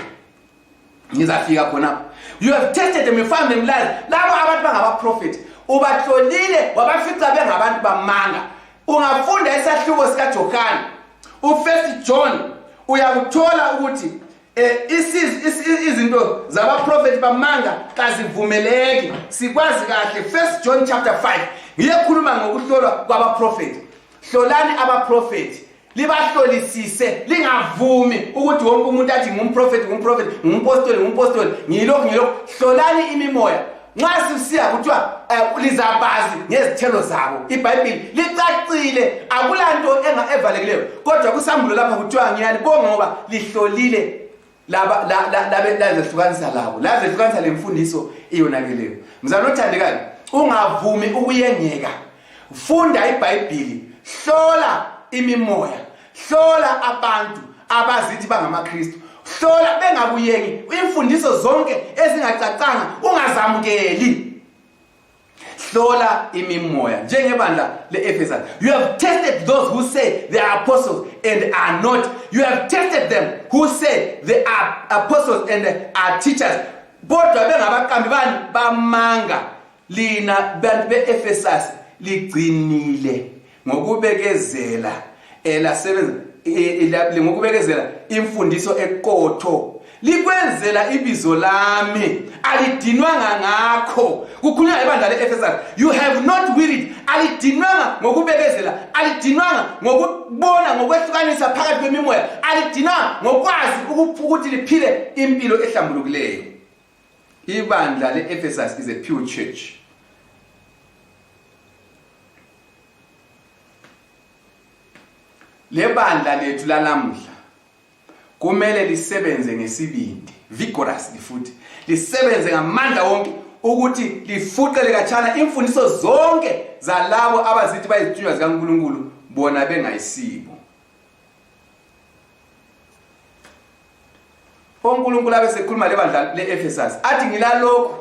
Ngizafika khona. You have tested them, you found them lies. Labo abantu bangabaprofeti. Ubahlolile wabafica bengabantu bamanga. Ungafunda isahluko sikaJohane, u1 John, uyakuthola ukuthi izinto zabaprofeti bamanga kazivumeleki. Sikwazi kahle 1 John chapter 5 ngiyekhuluma ngokuhlolwa kwabaprofeti. Hlolani abaprofeti, libahlolisise, lingavumi ukuthi wonke umuntu athi ngumprofeti, ngumpostoli, ngilokho. Hlolani imimoya. Nxa sisiya kuthiwa lizabazi ngezithelo zabo. IBhayibheli licacile, akulanto evalekileyo. Kodwa kusambulo lapha kuthiwa ngiyalibonga ngoba lihlolile lazehlukanisa labo. Lazehlukanisa lemfundiso iyonakeleyo. Mzalwane othandekayo, ungavumi ukuyengeka. Funda iBhayibheli, hlola imimoya, hlola abantu abazithi bangamaKristu. Hlola bengakuyengi imfundiso zonke ezingacacanga ungazamukeli. Hlola imimoya njengebandla leEfesus. You have tested those who say they are apostles and are not. You have tested them who say they are apostles and are teachers. Bodwa bengabakambi bani bamanga. Lina bantu beEfesus ligcinile ngokubekezela elasebenza ngokubekezela imfundiso eqotho. Likwenzela ibizo lami, alidinwanga ngakho. Kukhulunywa ibandla leEfesus. You have not wearied. Alidinwanga ngokubekezela, alidinwanga ngokubona ngokwehlukanisa phakathi kwemimoya, alidinwanga ngokwazi ukuthi liphile impilo ehlambulukileyo. Ibandla leEfesus is a pure church. Lebandla lethu lalamhla kumele lisebenze ngesibindi, vigorously futhi lisebenze ngamandla wonke ukuthi lifuqele kachana imfundiso zonke zalabo abazithi bayizithunywa zikaNkulunkulu bona bengayisibo. uNkulunkulu abesekhuluma lebandla leEfesus athi ngilalokho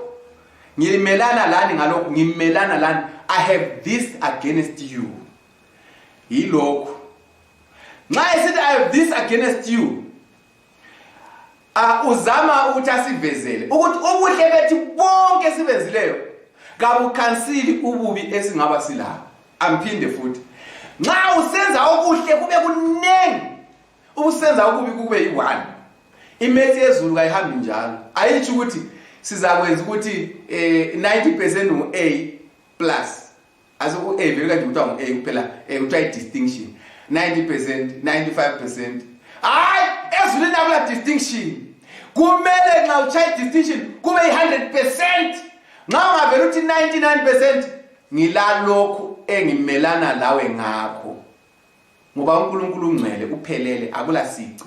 ngilimelana lani ngalokho ngimelana lani. I have this against you. Yilokho nxa esithi I have this against you, uzama ukuthi asivezele ukuthi ubuhle bethu bonke esibenzileyo kabukhansili ububi esingaba silabo. Amphinde futhi nxa usenza okuhle kube kunengi, usenza okubi kube yi1. Imethi yezulu kayihambi njalo. Ayithi ukuthi sizakwenza ukuthi 90% u-A plus. Aso u-A vele kanje kuthiwa ngu-A kuphela, kuthiwa i-distinction. 90%, 95%. Hayi, ezulwini akula distinction. Kumele nxa uchaye distinction kube yi100%. Nxa ungavela uthi 99%, ngilalokho engimelana lawe ngakho. Ngoba uNkulunkulu ungcwele uphelele, akula sici.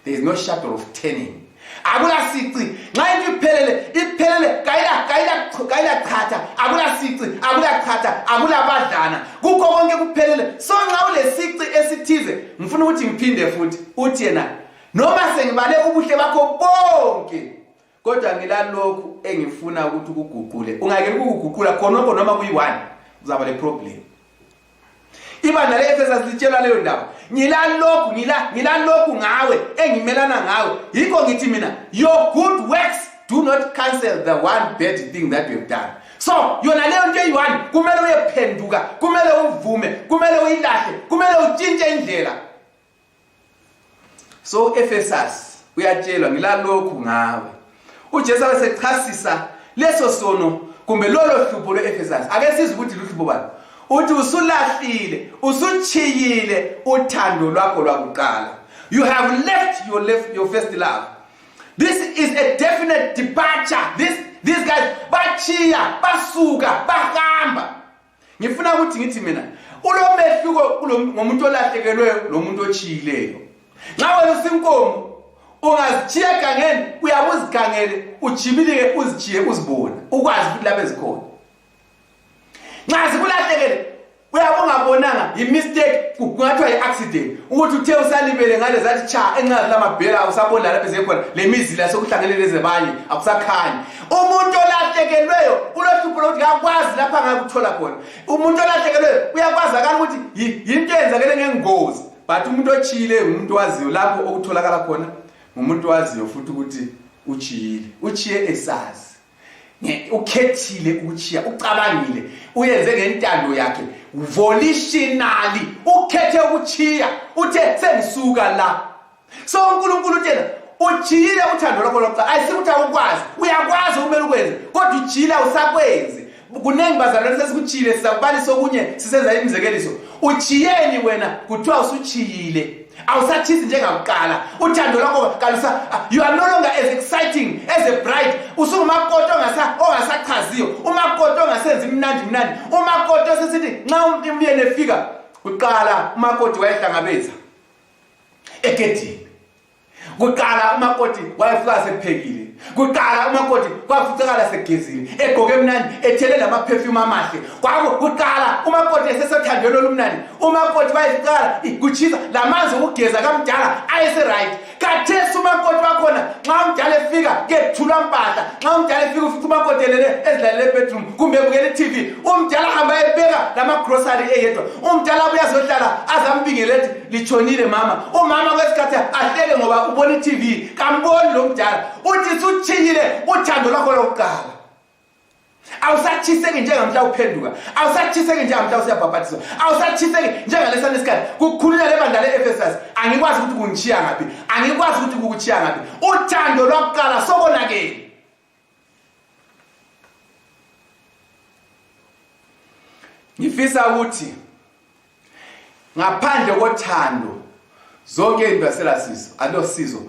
There is no shadow of turning. Akula sici. Nxa iphelele kayila khatha, akula sici, akula khatha, akula badlana. Kukho konke kuphelele. So nxa ulesici esithize, ngifuna ukuthi ngiphinde futhi uthi yena noma sengibale ubuhle bakho bonke, kodwa ngilalokho engifuna ukuthi ukuguqule. Ungakele ukuguqula khonoko noma kuyi1, uzaba le problem. Ibandla leEfesus litshela leyo ndaba. Ngilalokhu ngawe engimelana ngawe. Yikho ngithi mina, your good works do not cancel the one bad thing that you have done. So yona leyo nto eyi1 kumele uyephenduka, kumele uvume, kumele uyilahle, kumele utshintshe indlela. So Ephesus uyatshelwa ngilalokhu ngawe. uJesu wasechasisa leso sono kumbe lolo hlupho leEfesus. Ake sizwe ukuthi luhlupho bani. Uthi usulahlile, usuchiyile uthando lwakho lwakuqala. You have left your first love. This is a definite departure. These guys bachiya, basuka, bahamba. Ngifuna ukuthi ngithi mina, ulomehluko ngomuntu olahlekelweyo nomuntu ochiyileyo. Nxa wena usinkomo, ungazichiya gangeni, uyabuzigangele, ujibilike uzichiye uzibona, ukwazi ukuthi lapha ezikhona. Nxa sikulahlekele uyabongabonanga i-mistake kungathiwa i-accident ukuthi uthe usalibele ngale zathi cha enqazi lamabhela usabona lapha ezekhona lemizila sokuhlangelele ezebanye akusakhanyi. Umuntu olahlekelweyo ulohlupho lokuthi akwazi lapha ngakuthola khona. Umuntu olahlekelweyo uyakwazi akala ukuthi yinto eyenzakele ngengozi, but umuntu ochiyile umuntu waziyo lapho okutholakala khona, umuntu waziyo futhi ukuthi uchiyile, uchiye esazi. Ukhethile ukuchiya, ucabangile, uyenze ngentando yakhe, volitionally ukhethe ukuchiya, uthe sengisuka la. So uNkulunkulu uthena ujiyile uthando lwakho lokuqala ayisithi awukwazi uyakwazi kumele ukwenze kodwa ujiyile awusakwenzi kuningi bazalwane sesikuchile sizakubalisa okunye sisenza imizekeliso ujiyeni wena kuthiwa usujiyile awusathisi njengakuqala uthando lwakho kalusa you are no longer as exciting as a bride usungumakoti ongasachaziyo umakoti ongasenzi mnandi umakoti osesithi nxa umyeni efika kuqala umakoti wayehlangabeza egedini kuqala umakoti wayefika sephekile kuqala umakoti kwafucekala segezile egqoke mnandi ethele lama perfume amahle kuqala umakoti esesothandweni olumnandi umakoti wayefiqala kuchisa lamanzi ukugeza kamdala ayese right kathesi umakoti wakhona nxa umdala efika kethulwa impahla nxa umdala efika ufica umakoti elele ezilalele bedroom kumbe bukele TV umdala hamba ebeka lama grocery eyedwa umdala ubuya zohlala azambingele ethi lichonile mama umama kwesikhathi ahlele ngoba ubona iTV kamboni lo mdala uthi uthiyile uthando lwakho lokuqala awusathiseki njengamhla uphenduka awusathiseki njengamhla usiyabhabhatiswa awusathiseki njengalesa nesikhathi kukhulunywa lebandla leEfesus angikwazi ukuthi kungishiya ngaphi angikwazi ukuthi kukuchiya ngaphi uthando lwakuqala sobonakele ngifisa ukuthi ngaphandle kothando zonke izinto yaselasizo alosizo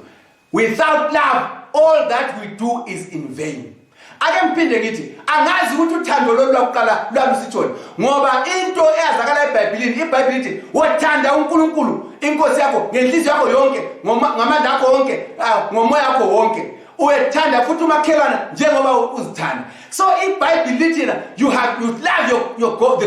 without love all that we do is in vain ake mphinde ngithi angazi ukuthi uthando lolwakuqala lwalusithoni ngoba into eyazakala eBhayibhelini iBhayibheli ithi wothanda uNkulunkulu inkosi yakho ngenhliziyo yakho yonke ngamandla akho wonke ngomoya wakho wonke uyethanda futhi umakhelwana njengoba uzithanda so iBhayibheli lithi you love your God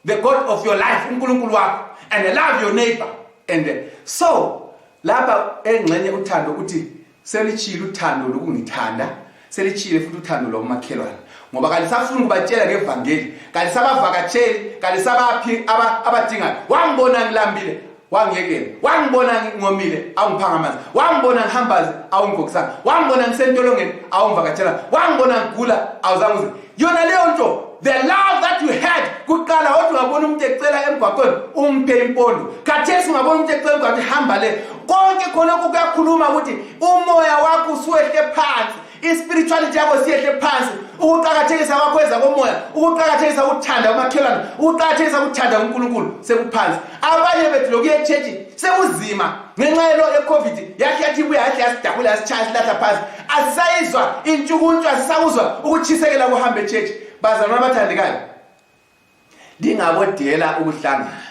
the God of your life uNkulunkulu wakho and love your neighbor and so lapha engxenye uthando uthi selichile uthando lokungithanda selichile futhi uthando lokumakhelwana ngoba kalisafuna ukubatshela ngevangeli kalisabavakatsheli kalisabaphi abadingayo wangibona ngilambile wangiyekela wangibona ngingomile awungiphanga amanzi wangibona ngihambazi awungigokisanga wangibona ngisentolongeni awungivakatshela wangibona ngigula awuzange uze yona leyo nto the love that you had kuqala wathi ungabona umuntu ecela emgwaqweni umphe impondo khathesi ungabona umuntu ecela emgwaqweni hamba le konke khona kuyakhuluma ukuthi umoya wakho usuwehle phansi ispirituality yakho siyehle phansi ukuqhakathekisa kwakweza komoya ukuqhakathekisa ukuthanda umakhelwane ukuqhakathekisa ukuthanda uNkulunkulu sekuphansi abanye bethu lokuye church sekuzima ngenxa yeCovid yathi buya yathi yasidabula yasichaya silahla phansi asisayizwa intshukuntshu asisakuzwa ukuchisekela kuhambe church bazalwane abathandekayo dingabodela ukuhlangana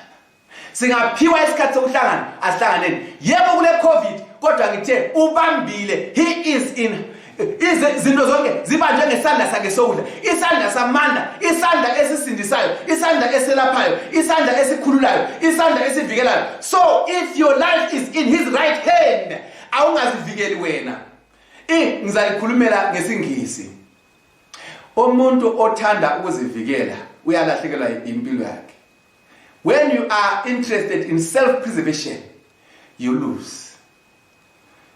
singaphiwa isikhathi sokuhlangana asihlanganeni yebo kule Covid kodwa ngithe ubambile he is in izinto zonke zibanjwe ngesandla sakhe sokudla isandla samandla isandla esisindisayo isandla eselaphayo isandla esikhululayo isandla esivikelayo so if your life is in his right hand awungazivikeli wena ngizalikhulumela ngesingisi umuntu othanda ukuzivikela uyalahlekelwa impilo yakhe when you are interested in self-preservation you lose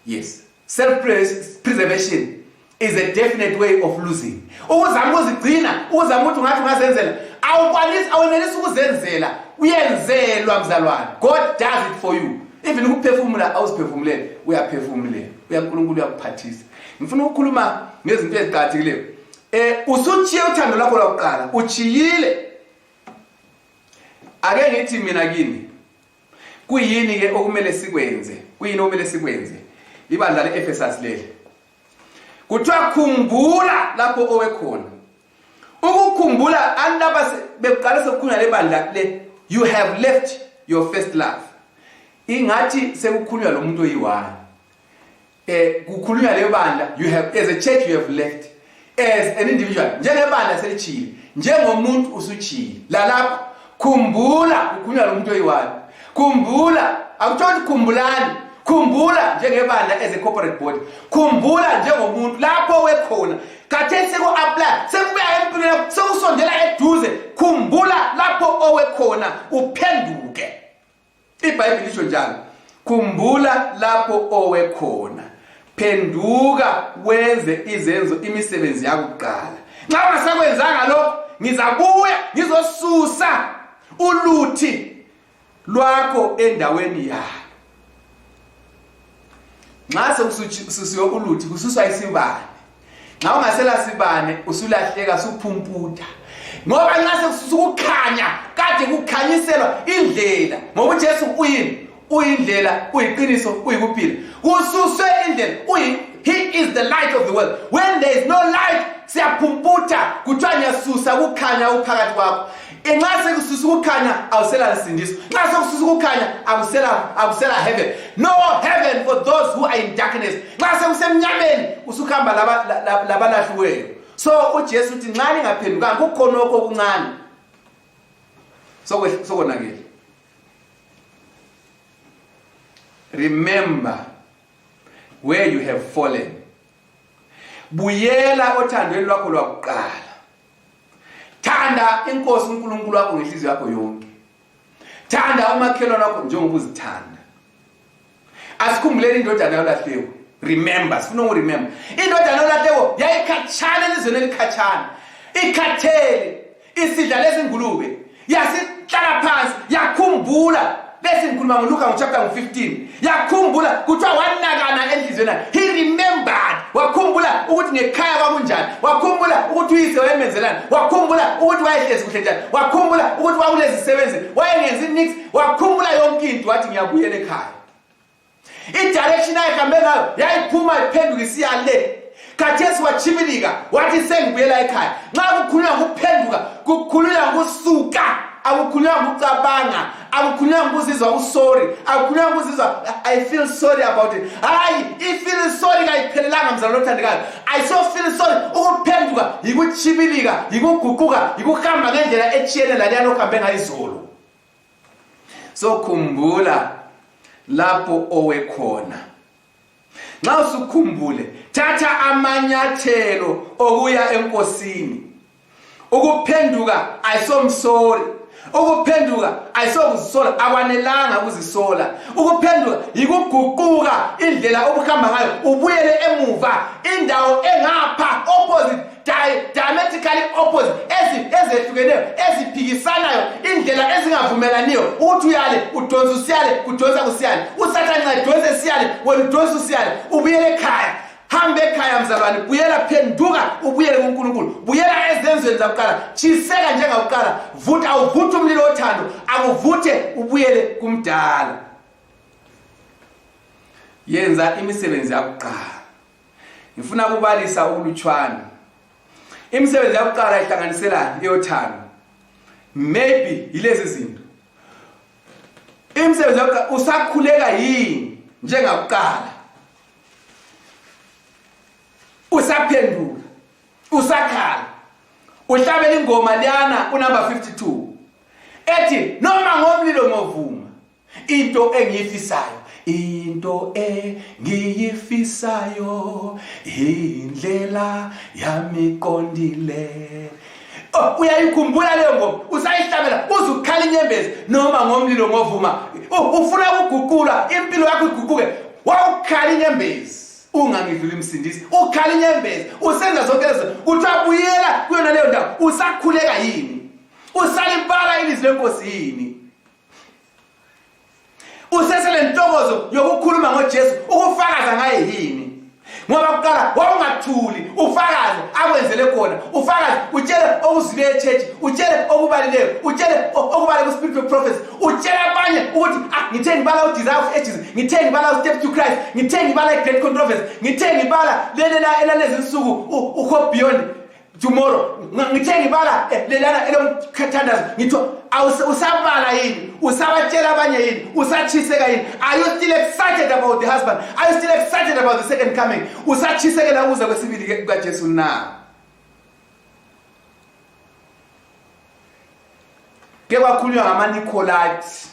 yes self-preservation is a definite way of losing ukuzama ukuzigcina uzama ukuthi ungathi ungazenzela awunelisi ukuzenzela uyenzelwa mzalwane God does it for you even ukuphefumula awuziphefumulele uyaphefumulela uyaNkulunkulu uyakuphathisa ngifuna ukukhuluma ngezinto eziqhakathekileyo usuchiye uthando lakho lokuqala uchiyile ake ngithi mina kini kuyini ke okumele sikwenze kuyini okumele sikwenze ibandla leEfesus leli kuthiwa khumbula lapho owekhona ukukhumbula andaba beqala sokukhulunywa lebandla le you have left your first love ingathi sekukhulunywa lo muntu oyiwani kukhulunywa le bandla you have as a church you have left as an individual njengebandla selichile njengomuntu usuchile lapho khumbula kukhulunywa lo muntu oyiwani khumbula akuthi khumbulani khumbula njengebandla as a corporate body khumbula njengomuntu lapho wekhona khathesi ku-apply sekubuya empilweni sekusondela eduze khumbula lapho owekhona uphenduke iBhayibheli lisho njalo khumbula lapho owekhona phenduka wenze izenzo imisebenzi yakho kuqala nxa ungasakwenzanga lokho ngizabuya ngizosusa uluthi lwakho endaweni yakho nxa sekususiwe uluthi kususwa isibane. Nxa ungasela sibane usulahleka suphumputa. Ngoba nxa sekusukukhanya kade kukhanyiselwa indlela. Ngoba uJesu uyini? Uyindlela, uyiqiniso, uyikuphila. Kususwe indlela, he is the light of the world. When there is no light, siyaphumputa kuthiwa nyasusa kukhanya uphakathi kwakho. Nxa sekususa ukukhanya awusela nsindiso. Nxa sekususa ukukhanya akusela heaven. No heaven for those who are in darkness. Nxa sekusemnyameni usukhamba labalahliweyo. So uJesu uthi nxa ningaphendukanga kukhona okuncane sokonakele. Remember where you have fallen. Buyela othandweni lwakho lwakuqala. Thanda inkosi uNkulunkulu wakho ngenhliziyo yakho yonke. Thanda umakhelwane wakho njengoba uzithanda. Asikhumbuleni indodana yolahleyo. Remember, sifuna ukuremember. Indodana yolahleyo yayikhatshana elizweni elikhatshana. Ikhathele isidla lesingulube. Yasihlala phansi yakhumbula. Lesi ngikhuluma ngoLuka chapter 15. Yakhumbula kuthiwa wanakana enhlizweni. He remembered. Wakhumbula ukuthi ngekhaya kwakunjani. Wakhumbula ukuthi uyise wayemenzelani. Wakhumbula ukuthi wayehlezi kuhle njani. Wakhumbula ukuthi wakulezisebenzi. Wayengenzi nix. Wakhumbula yonke into wathi ngiyabuyela ekhaya. I-direction ayihambe ngayo yayiphuma iphenduka isiya le. Khathesi wachibilika wathi sengibuyela ekhaya. Nxa kukhulunywa ngokuphenduka, kukhulunywa ngokusuka, akukhulunywa ngokucabanga, akukhulunywa ngokuzizwa usorry, akukhulunywa ngokuzizwa I feel sorry about it. Hayi, i-feel sorry kayiphelelanga mzalwane othandekayo. I so feel sorry ukuphenduka, yikuchibilika, yikuguquka, yikuhamba ngendlela etshiyene laliyana okuhambe ngayizolo. So khumbula lapho owekhona. Nxa usukhumbule, thatha amanyathelo okuya enkosini. Ukuphenduka ayisomsori. Ukuphenduka ayisokuzisola, akwanelanga ukuzisola. Ukuphenduka yikuguquka indlela obuhamba ngayo, ubuyele emuva, indawo engapha opposite, diametrically opposite, ezehlukeneyo, eziphikisanayo, indlela ezingavumelaniyo. Uthi uyale udonsa usiyale, kudonsa kusiyale. Usathane nxa idonsa siyale, wena udonsa usiyale, ubuyele ekhaya. Hambe ekhaya mzalwane, buyela phenduka, ubuyele kuNkulunkulu. Buyela ezenzweni zakuqala, chiseka njengakuqala. Vuta uvuthe umlilo othando, akuvuthe ubuyele kumdala. Yenza imisebenzi yakuqala. Ngifuna ukubalisa ukulutshwana. Imisebenzi yakuqala ihlanganiselana eyothando. Maybe yilezi zinto. Imisebenzi yakuqala usakhuleka yini njengakuqala? Usaphenduka, usakhala, uhlabela ingoma liyana unumber 52 ethi noma ngomlilo ngovuma into engiyifisayo indlela yami qondile. Uyayikhumbula leyo ngoma, usayihlabela uzukhala inyembezi noma ngomlilo ngovuma. Ufuna ukuguqula impilo yakho iguquke, wawukhala inyembezi. Ungangidlula imsindisi, ukhala inyembezi, usenza zonke lezi, uthwabuyela kuyona leyo ndawo, usakhuleka yini? Usalibala ilizwi lenkosi yini? Usesele ntokozo yokukhuluma ngoJesu, ukufakaza ngaye yini? Ngoba kuqala wawungathuli, ufakaze akwenzele khona, ufakaze utshele okuzile eChurch, utshele okubalileyo, utshele okubale ku Spirit of Prophecy, utshele abanye ukuthi ngithe ngibala uDesire of Ages, ngithe ngibala Step to Christ, ngithe ngibala Great Controversy, ngithe ngibala lelela elalezi insuku uHope Beyond Tomorrow, ngithe ngibala lelana elomkhathandazo. Ngitho usabala yini? Usabatshela abanye yini? Usachiseka yini? Are you still excited about the husband? Are you still excited about the second coming? Usachisekela ukuza kwesibili kukaJesu na? Ke kwakhulunywa ngamaNicolaites.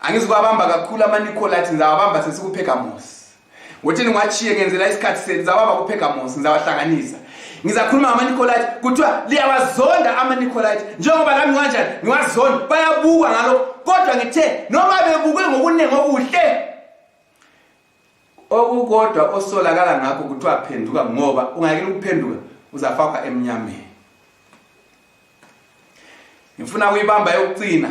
Angizikwabamba kakhulu amaNicolaites, ngizawabamba sesikuPergamos. Ngothini ngwachiye ngenzela isikhathi senzawaba kuPergamos, ngizawahlanganisa. Ngizakhuluma ngamaNicolaites kuthiwa liyawazonda amaNicolaites njengoba nami kanjani ngiwazonda, bayabuka ngalo. Kodwa ngithe noma bebukwe ngokunenge okuhle, okukodwa osolakala ngakho kuthiwa phenduka, ngoba ungayekela ukuphenduka uzafakwa emnyameni. Ngifuna ukuyibamba yokucina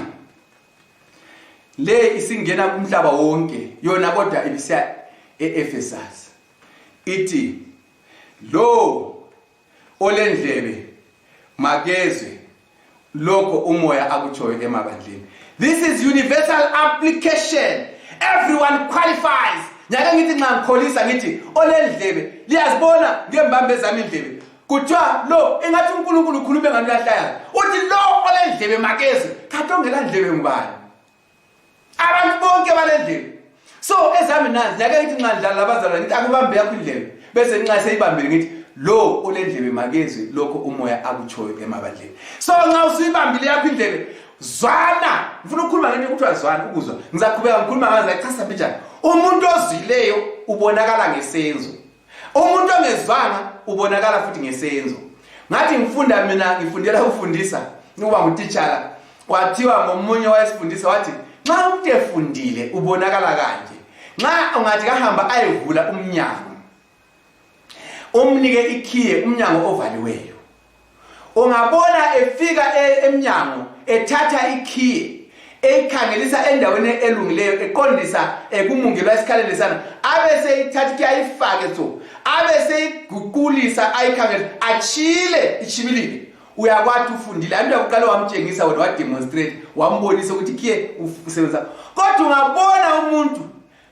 le isingena kumhlaba wonke yona, kodwa eEfesus ithi lo olendlebe makezwe lokho umoya akutshoyo emabandleni. This is universal application. Everyone qualifies. Nyaka ngithi nxa ngikholisa ngithi olendlebe liyazibona ngembambe zami indlebe. Kuthiwa lo engathi uNkulunkulu ukhuluma ngani lahlaya. Uthi lo olendlebe makezwe. Kanti ongela ndlebe ngubani? Abantu bonke balendlebe. So ezami nazi nyaka ngithi nxa ndlala labazalwane ngithi akubambe yakho indlebe. Bese nxa seyibambile ngithi lo olendlebe makezwe lokho umoya akutshoyo emabandleni. So nxa usuyibambile yakho indlebe zwana, ngifuna ukukhuluma ngento ekuthiwa zwana ukuzwa. Ngizaqhubeka ngikhuluma ngazo echasa mbijana. Umuntu ozwileyo ubonakala ngesenzo. Umuntu ongezwanga ubonakala futhi ngesenzo. Ngathi ngifundela ukufundisa, ngoba ngutitshala. Kwathiwa ngomunye wayesifundisa wathi nxa umuntu efundile ubonakala kanje. Nxa ungathi kahamba ayevula umnyango, umnike ikhiye umnyango ovaliweyo, ungabona efika emnyango ethatha ikhiye ekhangelisa endaweni elungileyo eqondisa kumungelo esikhaleni sana, abese ithatha ikhiye ayifake so, abese iguqulisa ayikhangela achile ichibilile. Uyakwathi ufundile, abantu akuqala wamtshengisa wena wademonstrate wambonisa ukuthi ikhiye usebenza. Kodwa ungabona umuntu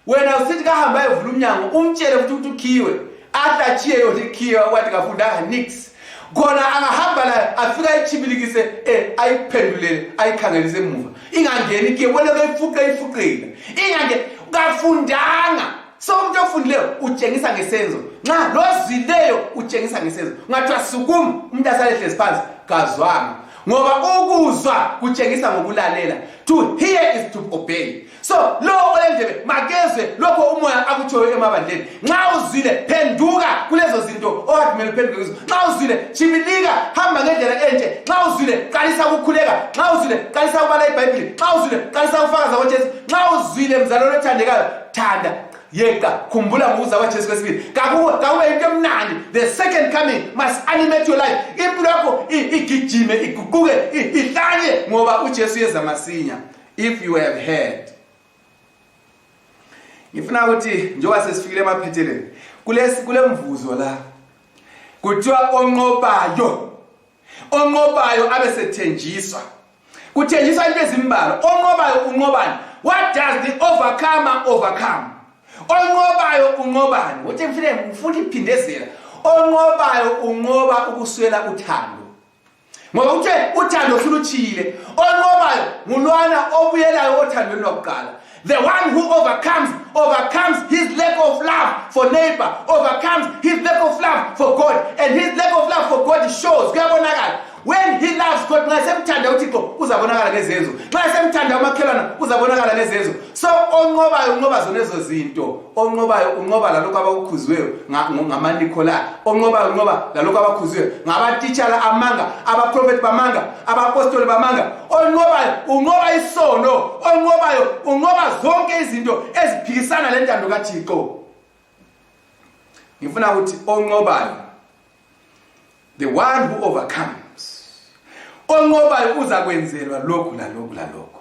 wena usithi kahamba ayevula umnyango umtshele ukuthi ukhiwe athachiye yona ikhiye wathi kafundanga nix. Khona angahamba la afika ichibilikise ayiphendulele ayikhangelise emuva. Ingangeni ikhiye wena beyifuqile. Ingangeni kafundanga. So umuntu ofundileyo utshengisa ngesenzo. Nxa lozileyo utshengisa ngesenzo. Ngathiwa sukuma umuntu asalehlezi phansi kazwanga. Ngoba ukuzwa kutshengisa ngokulalela. To hear is to obey. So lo olendlebe makezwe lokho umoya akutshoyo emabandleni. Nxa uzwile phenduka kulezo zinto owakumele uphenduke kuzo. Nxa uzwile chibilika hamba ngendlela enje. Nxa uzwile qalisa ukukhuleka. Nxa uzwile qalisa ukubala iBhayibheli. Nxa uzwile qalisa ukufakaza ngoJesu. Nxa uzwile mzalwane othandekayo thanda yeka khumbula ngokuza kwaJesu kwesibili. Kakube into emnandi. The second coming must animate your life. Impilo yakho igijime iguquke ihlanye ngoba uJesu yeza masinya. If you have heard, ngifuna ukuthi njengoba sesifikile emaphetheleni kule mvuzo la kuthiwa onqobayo abesethenjiswa. Kuthenjiswa into ezimbalwa. Onqobayo unqobani? What does the overcomer overcome? Onqobayo unqobani? Uthi ngifuna iphindezela. Onqobayo unqoba ukuswela uthando. Ngoba uthe uthando suluchile. Onqobayo ngulwana obuyelayo othandweni lokuqala. The one who overcomes his lack of love for neighbor, overcomes his lack of love for God, and his lack of love for God shows. Kuyabonakala. When he loves God, nxa semthanda uThixo uzabonakala ngezenzo. Nxa semthanda umakhelwana uzabonakala ngezenzo. So onqobayo unqoba zonezo zinto. Onqobayo unqoba lalokho abakukhuziweyo ngamaNikolai. Onqobayo unqoba lalokho abakhuziweyo ngabatitshala amanga, abaprofeti bamanga, abapostoli bamanga. Onqobayo unqoba isono. Onqobayo unqoba zonke izinto eziphikisana lentando kaThixo. Ngifuna ukuthi onqobayo, the one who overcomes, onqobayo uzakwenzelwa lokhu lalokhu.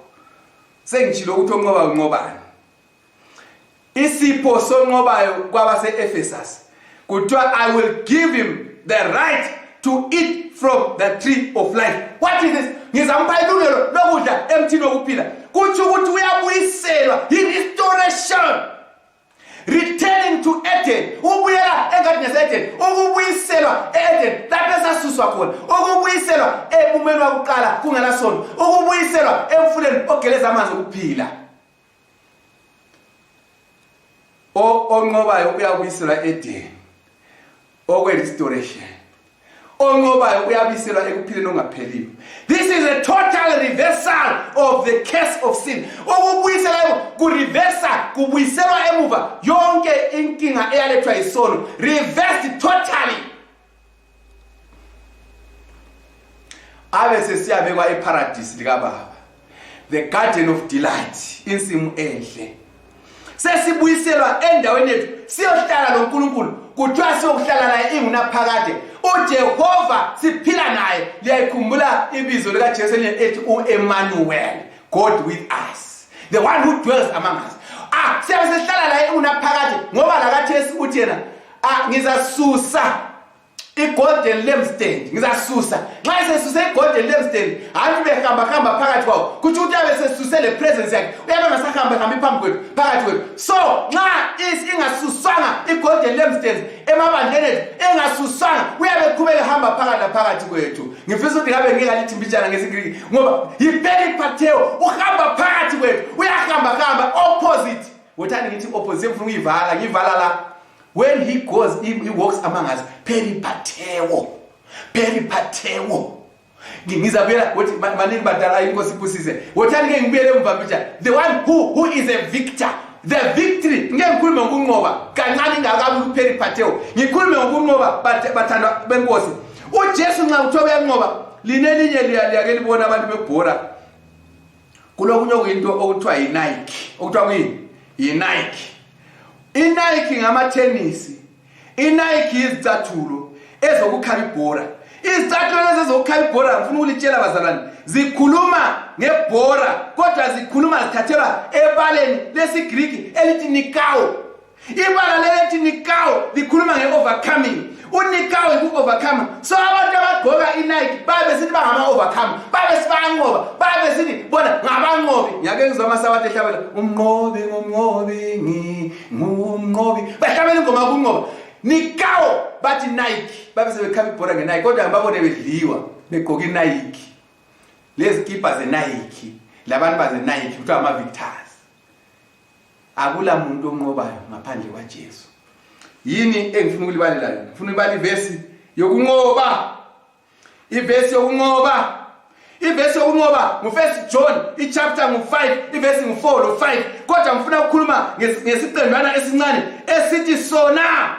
Sengitshilo ukuthi onqobayo unqobani. Isipho sonqobayo kwabase-Ephesus kuthiwa I will give him the right to eat from the tree of life. What is this? Ngizamupha ilungelo lokudla emthini wokuphila. Kuthi ukuthi uyabuyiselwa, restoration. Returning to Eden. Ubuyela engadini yase-Eden. Ukubuyiselwa e-Eden lapho esasuswa khona. Ukubuyiselwa ebumeni wakuqala kungelasono. Ukubuyiselwa emfuleni ogeleza amanzi okuphila. Onqobayo uyabuyiselwa e-Eden. Okwe-restoration. Onqobayo uyabuyiselwa ekuphileni ongapheliyo. This is a total reversal of the curse of sin. Ukubuyisela kureversa kubuyiselwa emuva yonke inkinga eyalethwa isono. Reversed totally. Abese siyabekwa eparadise likaBaba. The garden of delight, insimu enhle. Sesibuyiselwa endaweni yethu siyohlala noNkulunkulu. Kuthiwa siyohlala naye ingunaphakade. uJehova siphila naye. Liyayikhumbula ibizo lika Jesu ethi uEmmanuel, God with us, the one who dwells among us. Siyabe sihlala naye unaphakathi ngoba lakathesi uthi yena ngizasusa i-golden lampstand ngizasusa nxa sesuse i-golden lampstand hayi behamba phakathi kwawo kuthi ukuthi abe sesuse le presence yakhe uyabe ngasahamba phambi kwethu phakathi kwethu so nxa ingasuswanga i-golden lampstand emabandleni ethu engasuswanga uyabe qhubeka hamba phakathi kwethu ngifisa ukuthi ngabe ngingalithi mbijana ngesigriki ngoba yi-peripateo uhamba phakathi kwethu uyahamba opposite wothani ngithi opposite ngifuna ngiyivala la. When he goes, he walks among us. Peripateo. Ngizabuyela ukuthi maningi badala inkosi iphusise. Wothani ke ngibuyele emva mfethu. The one who is a victor. The victory. Ngeke ngikhulume ngokunqoba. Kancane ingakabi uperipateo. Ngikhulume ngokunqoba bathandwa benkosi. uJesu nxa uthobe uyanqoba linelinye liyake libona abantu bebhora. Kulokunye okuyinto okuthiwa yiNike. Okuthiwa kuyini? yiNike. iNike ngamatenisi. iNike izicathulo ezokukhaba ibhora. Izicathulo lezi ezokukhaba ibhora ngifuna ukulitshela bazalwane zikhuluma ngebhora kodwa zikhuluma zithathelwa ebaleni lesiGreek elithi nikao. Ibala lelithi nikao likhuluma ngeovercoming. Unikao uku-overcome. So abantu abagqoka iNike babe sithi bangama-overcome. Babe sibanqoba. Babe sithi bona ngabanqobi. Ngiyake ngizwa amasabatha ehlabela ngumnqobi. Bahlabela ingoma kunqoba. Nikao bathi Nike. Babe sebekhaba ibhora ngeNike kodwa babone bedliwa begqoka iNike. Lezi kipa zeNike. Labantu bazeNike kuthiwa ama-victors. Akula muntu onqobayo ngaphandle kwaJesu. Yini engifuna ukulibalela yona? Ngifuna ukubala ivesi yokunqoba. Ivesi yokunqoba. Ivesi yokunqoba ngu1 John ichapter ngu5 ivesi ngu4 lo5 kodwa ngifuna ukukhuluma ngesiqendwana esincane esithi sona.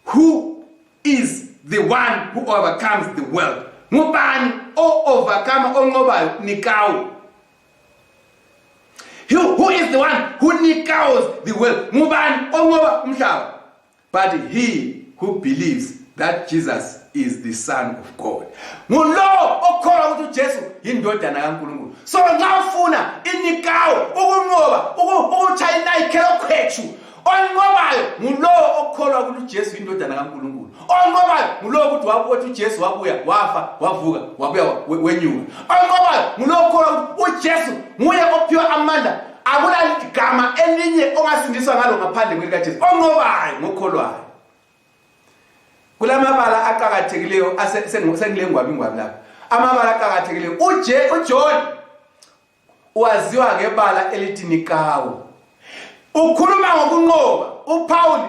Who is the one who overcomes the world? Ngubani o-overcome onqobayo? Nikao. Who is the one who nikaos the world? Ngubani onqoba umhlaba? But he who believes that Jesus is the Son of God. Ngulo okholwa ukuthi uJesu yindodana kaNkulunkulu. So nxa ufuna inikao ukunqoba ukuchaya iNike lokhwethu onqobayo ngulo okholwa ukuthi uJesu yindodana kaNkulunkulu. Onqobayo ngulo ukuthi uJesu wabuya wafa wavuka wabuya wenyuka. Onqobayo ngulo okholwa ukuthi uJesu nguye ophiwa amandla. Akula igama elinye ongasindiswa ngalo ngaphandle kwelikaJesu. Onqobayo ngokholwayo. Kulamabala aqhakathekileyo sengilengwabi lapha. Amabala aqhakathekileyo uJohn waziwa ngebala elithi Nikao. Ukhuluma ngokunqoba. uPaul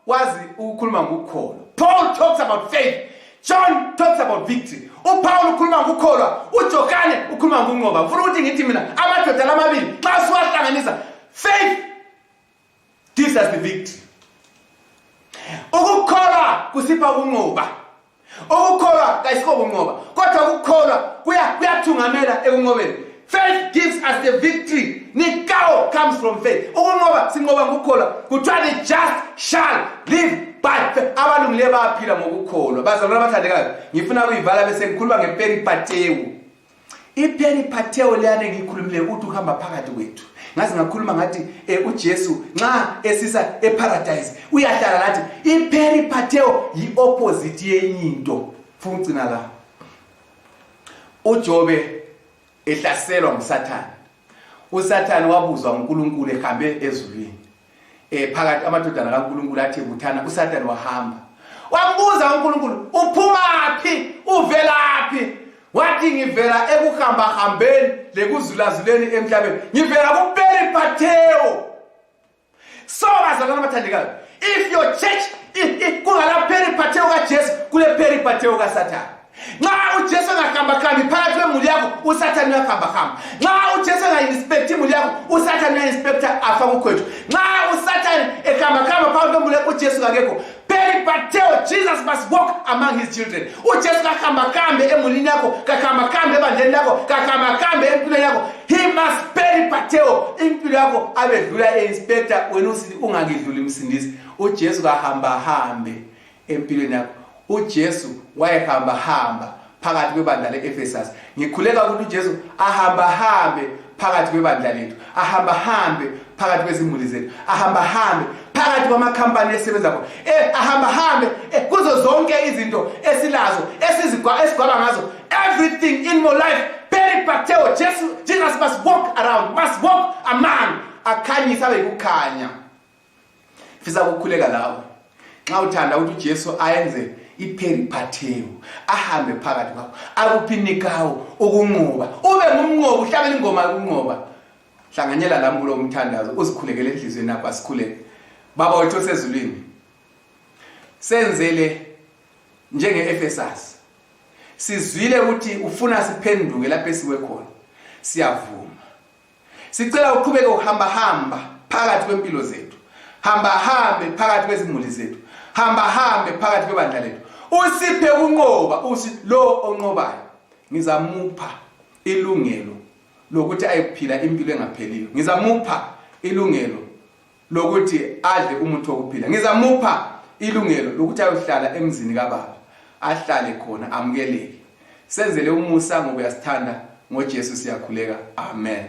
wazi ukukhuluma ngokukholo. Paul talks about faith. John talks about victory. uPaul ukhuluma ngokukholwa. uJohane ukhuluma ngokunqoba. Ngifuna ukuthi ngithi mina amadoda lamabili xa siwahlanganisa faith gives us the victory. Ukukholwa kusipha ukunqoba. Ukukholwa kayisikho ukunqoba kodwa ukukholwa kuyathungamela ekunqobeni. Faith gives us the victory. Nikao comes from faith. Ukunqoba sinqoba ngokukholwa. Kuthiwa the just shall live by faith. Abalungileyo bayaphila ngokukholwa. Bazalwane abathandekayo, ngifuna ukuyivala bese ngikhuluma ngeperipateo. Iperipateo leyane ngiyikhulumileyo ukuthi uhamba phakathi kwethu. Ngazi ngakhuluma ngathi uJesu nxa esisa eparadise uyahlala lathi iperipateo yi-opposite yenyinto. Funa ugcina la. uJobe ehlaselwa nguSathane. uSathane wabuzwa uNkulunkulu ehambe ezulwini. Phakathi amadodana kaNkulunkulu athi buthana uSathane wahamba. Wambuza uNkulunkulu, "Uphumaphi? Uvelaphi?" Wathi ngivela ekuhambahambeni lekuzulazuleni emhlabeni. Ngivela kuperipateo. So bazalwane abathandekayo, if your church kungala peripateo kaJesu kule peripateo kaSathane. Nxa uJesu engahambakhambi phakathi kwemuli yakho uSathane uyahambahamba. Nxa uJesu engayiinspekti imuli yakho uSathane uyainspekta afa kukhwethu. Nxa uSathane ehambahamba phakathi kwemuli yakho uJesu ngakekho. Peripateo, Jesus must walk among his children. uJesu kahambakhambe emulini yakho, kahambakhambe ebandleni lakho, kahambakhambe empilweni yakho. He must peripateo impilo yakho abedlula einspekta wena usithi ungangidluli msindisi. uJesu kahambahambe empilweni yakho. uJesu wayehamba phakathi kwebandla leEfesus. Ngikhuleka ukuthi uJesu ahambe phakathi kwebandla lethu. Ahambe phakathi kwezimuli zethu, ahambe phakathi kwamakhampani esebenza khona, ahambe kuzo zonke izinto esilazo esigwaba ngazo, everything in my life, peripateo. Jesus must walk around, must walk among, akhanyisa bekukhanya. Fisa ukukhuleka lawe nxa uthanda ukuthi uJesu ayenze iperipateo, ahambe phakathi kwakho, akuphinikawo ukunqoba, ube ngumnqobi, uhlabele ingoma yokunqoba. Hlanganyela lami kulo umthandazo, uzikhulekele enhlizweni yakho, asikhuleke. Baba wethu osezulwini, senzele njenge-Efesas, sizwile ukuthi ufuna siphenduke lapho esiwe khona, siyavuma. Sicela uqhubeke uhamba phakathi kwempilo zethu, hambe phakathi kwezimuli zethu, hambe phakathi kwebandla lethu, usiphe ukunqoba. Uthi lo onqobayo ngizamupha ilungelo lokuthi ayiphila impilo engapheliyo, ngizamupha ilungelo lokuthi adle umuthi wokuphila, ngizamupha ilungelo lokuthi ayohlala emzini kaBaba, ahlale khona amukeleke. Senzele umusa ngoba uyasithanda, ngoJesu siyakhuleka. Amen.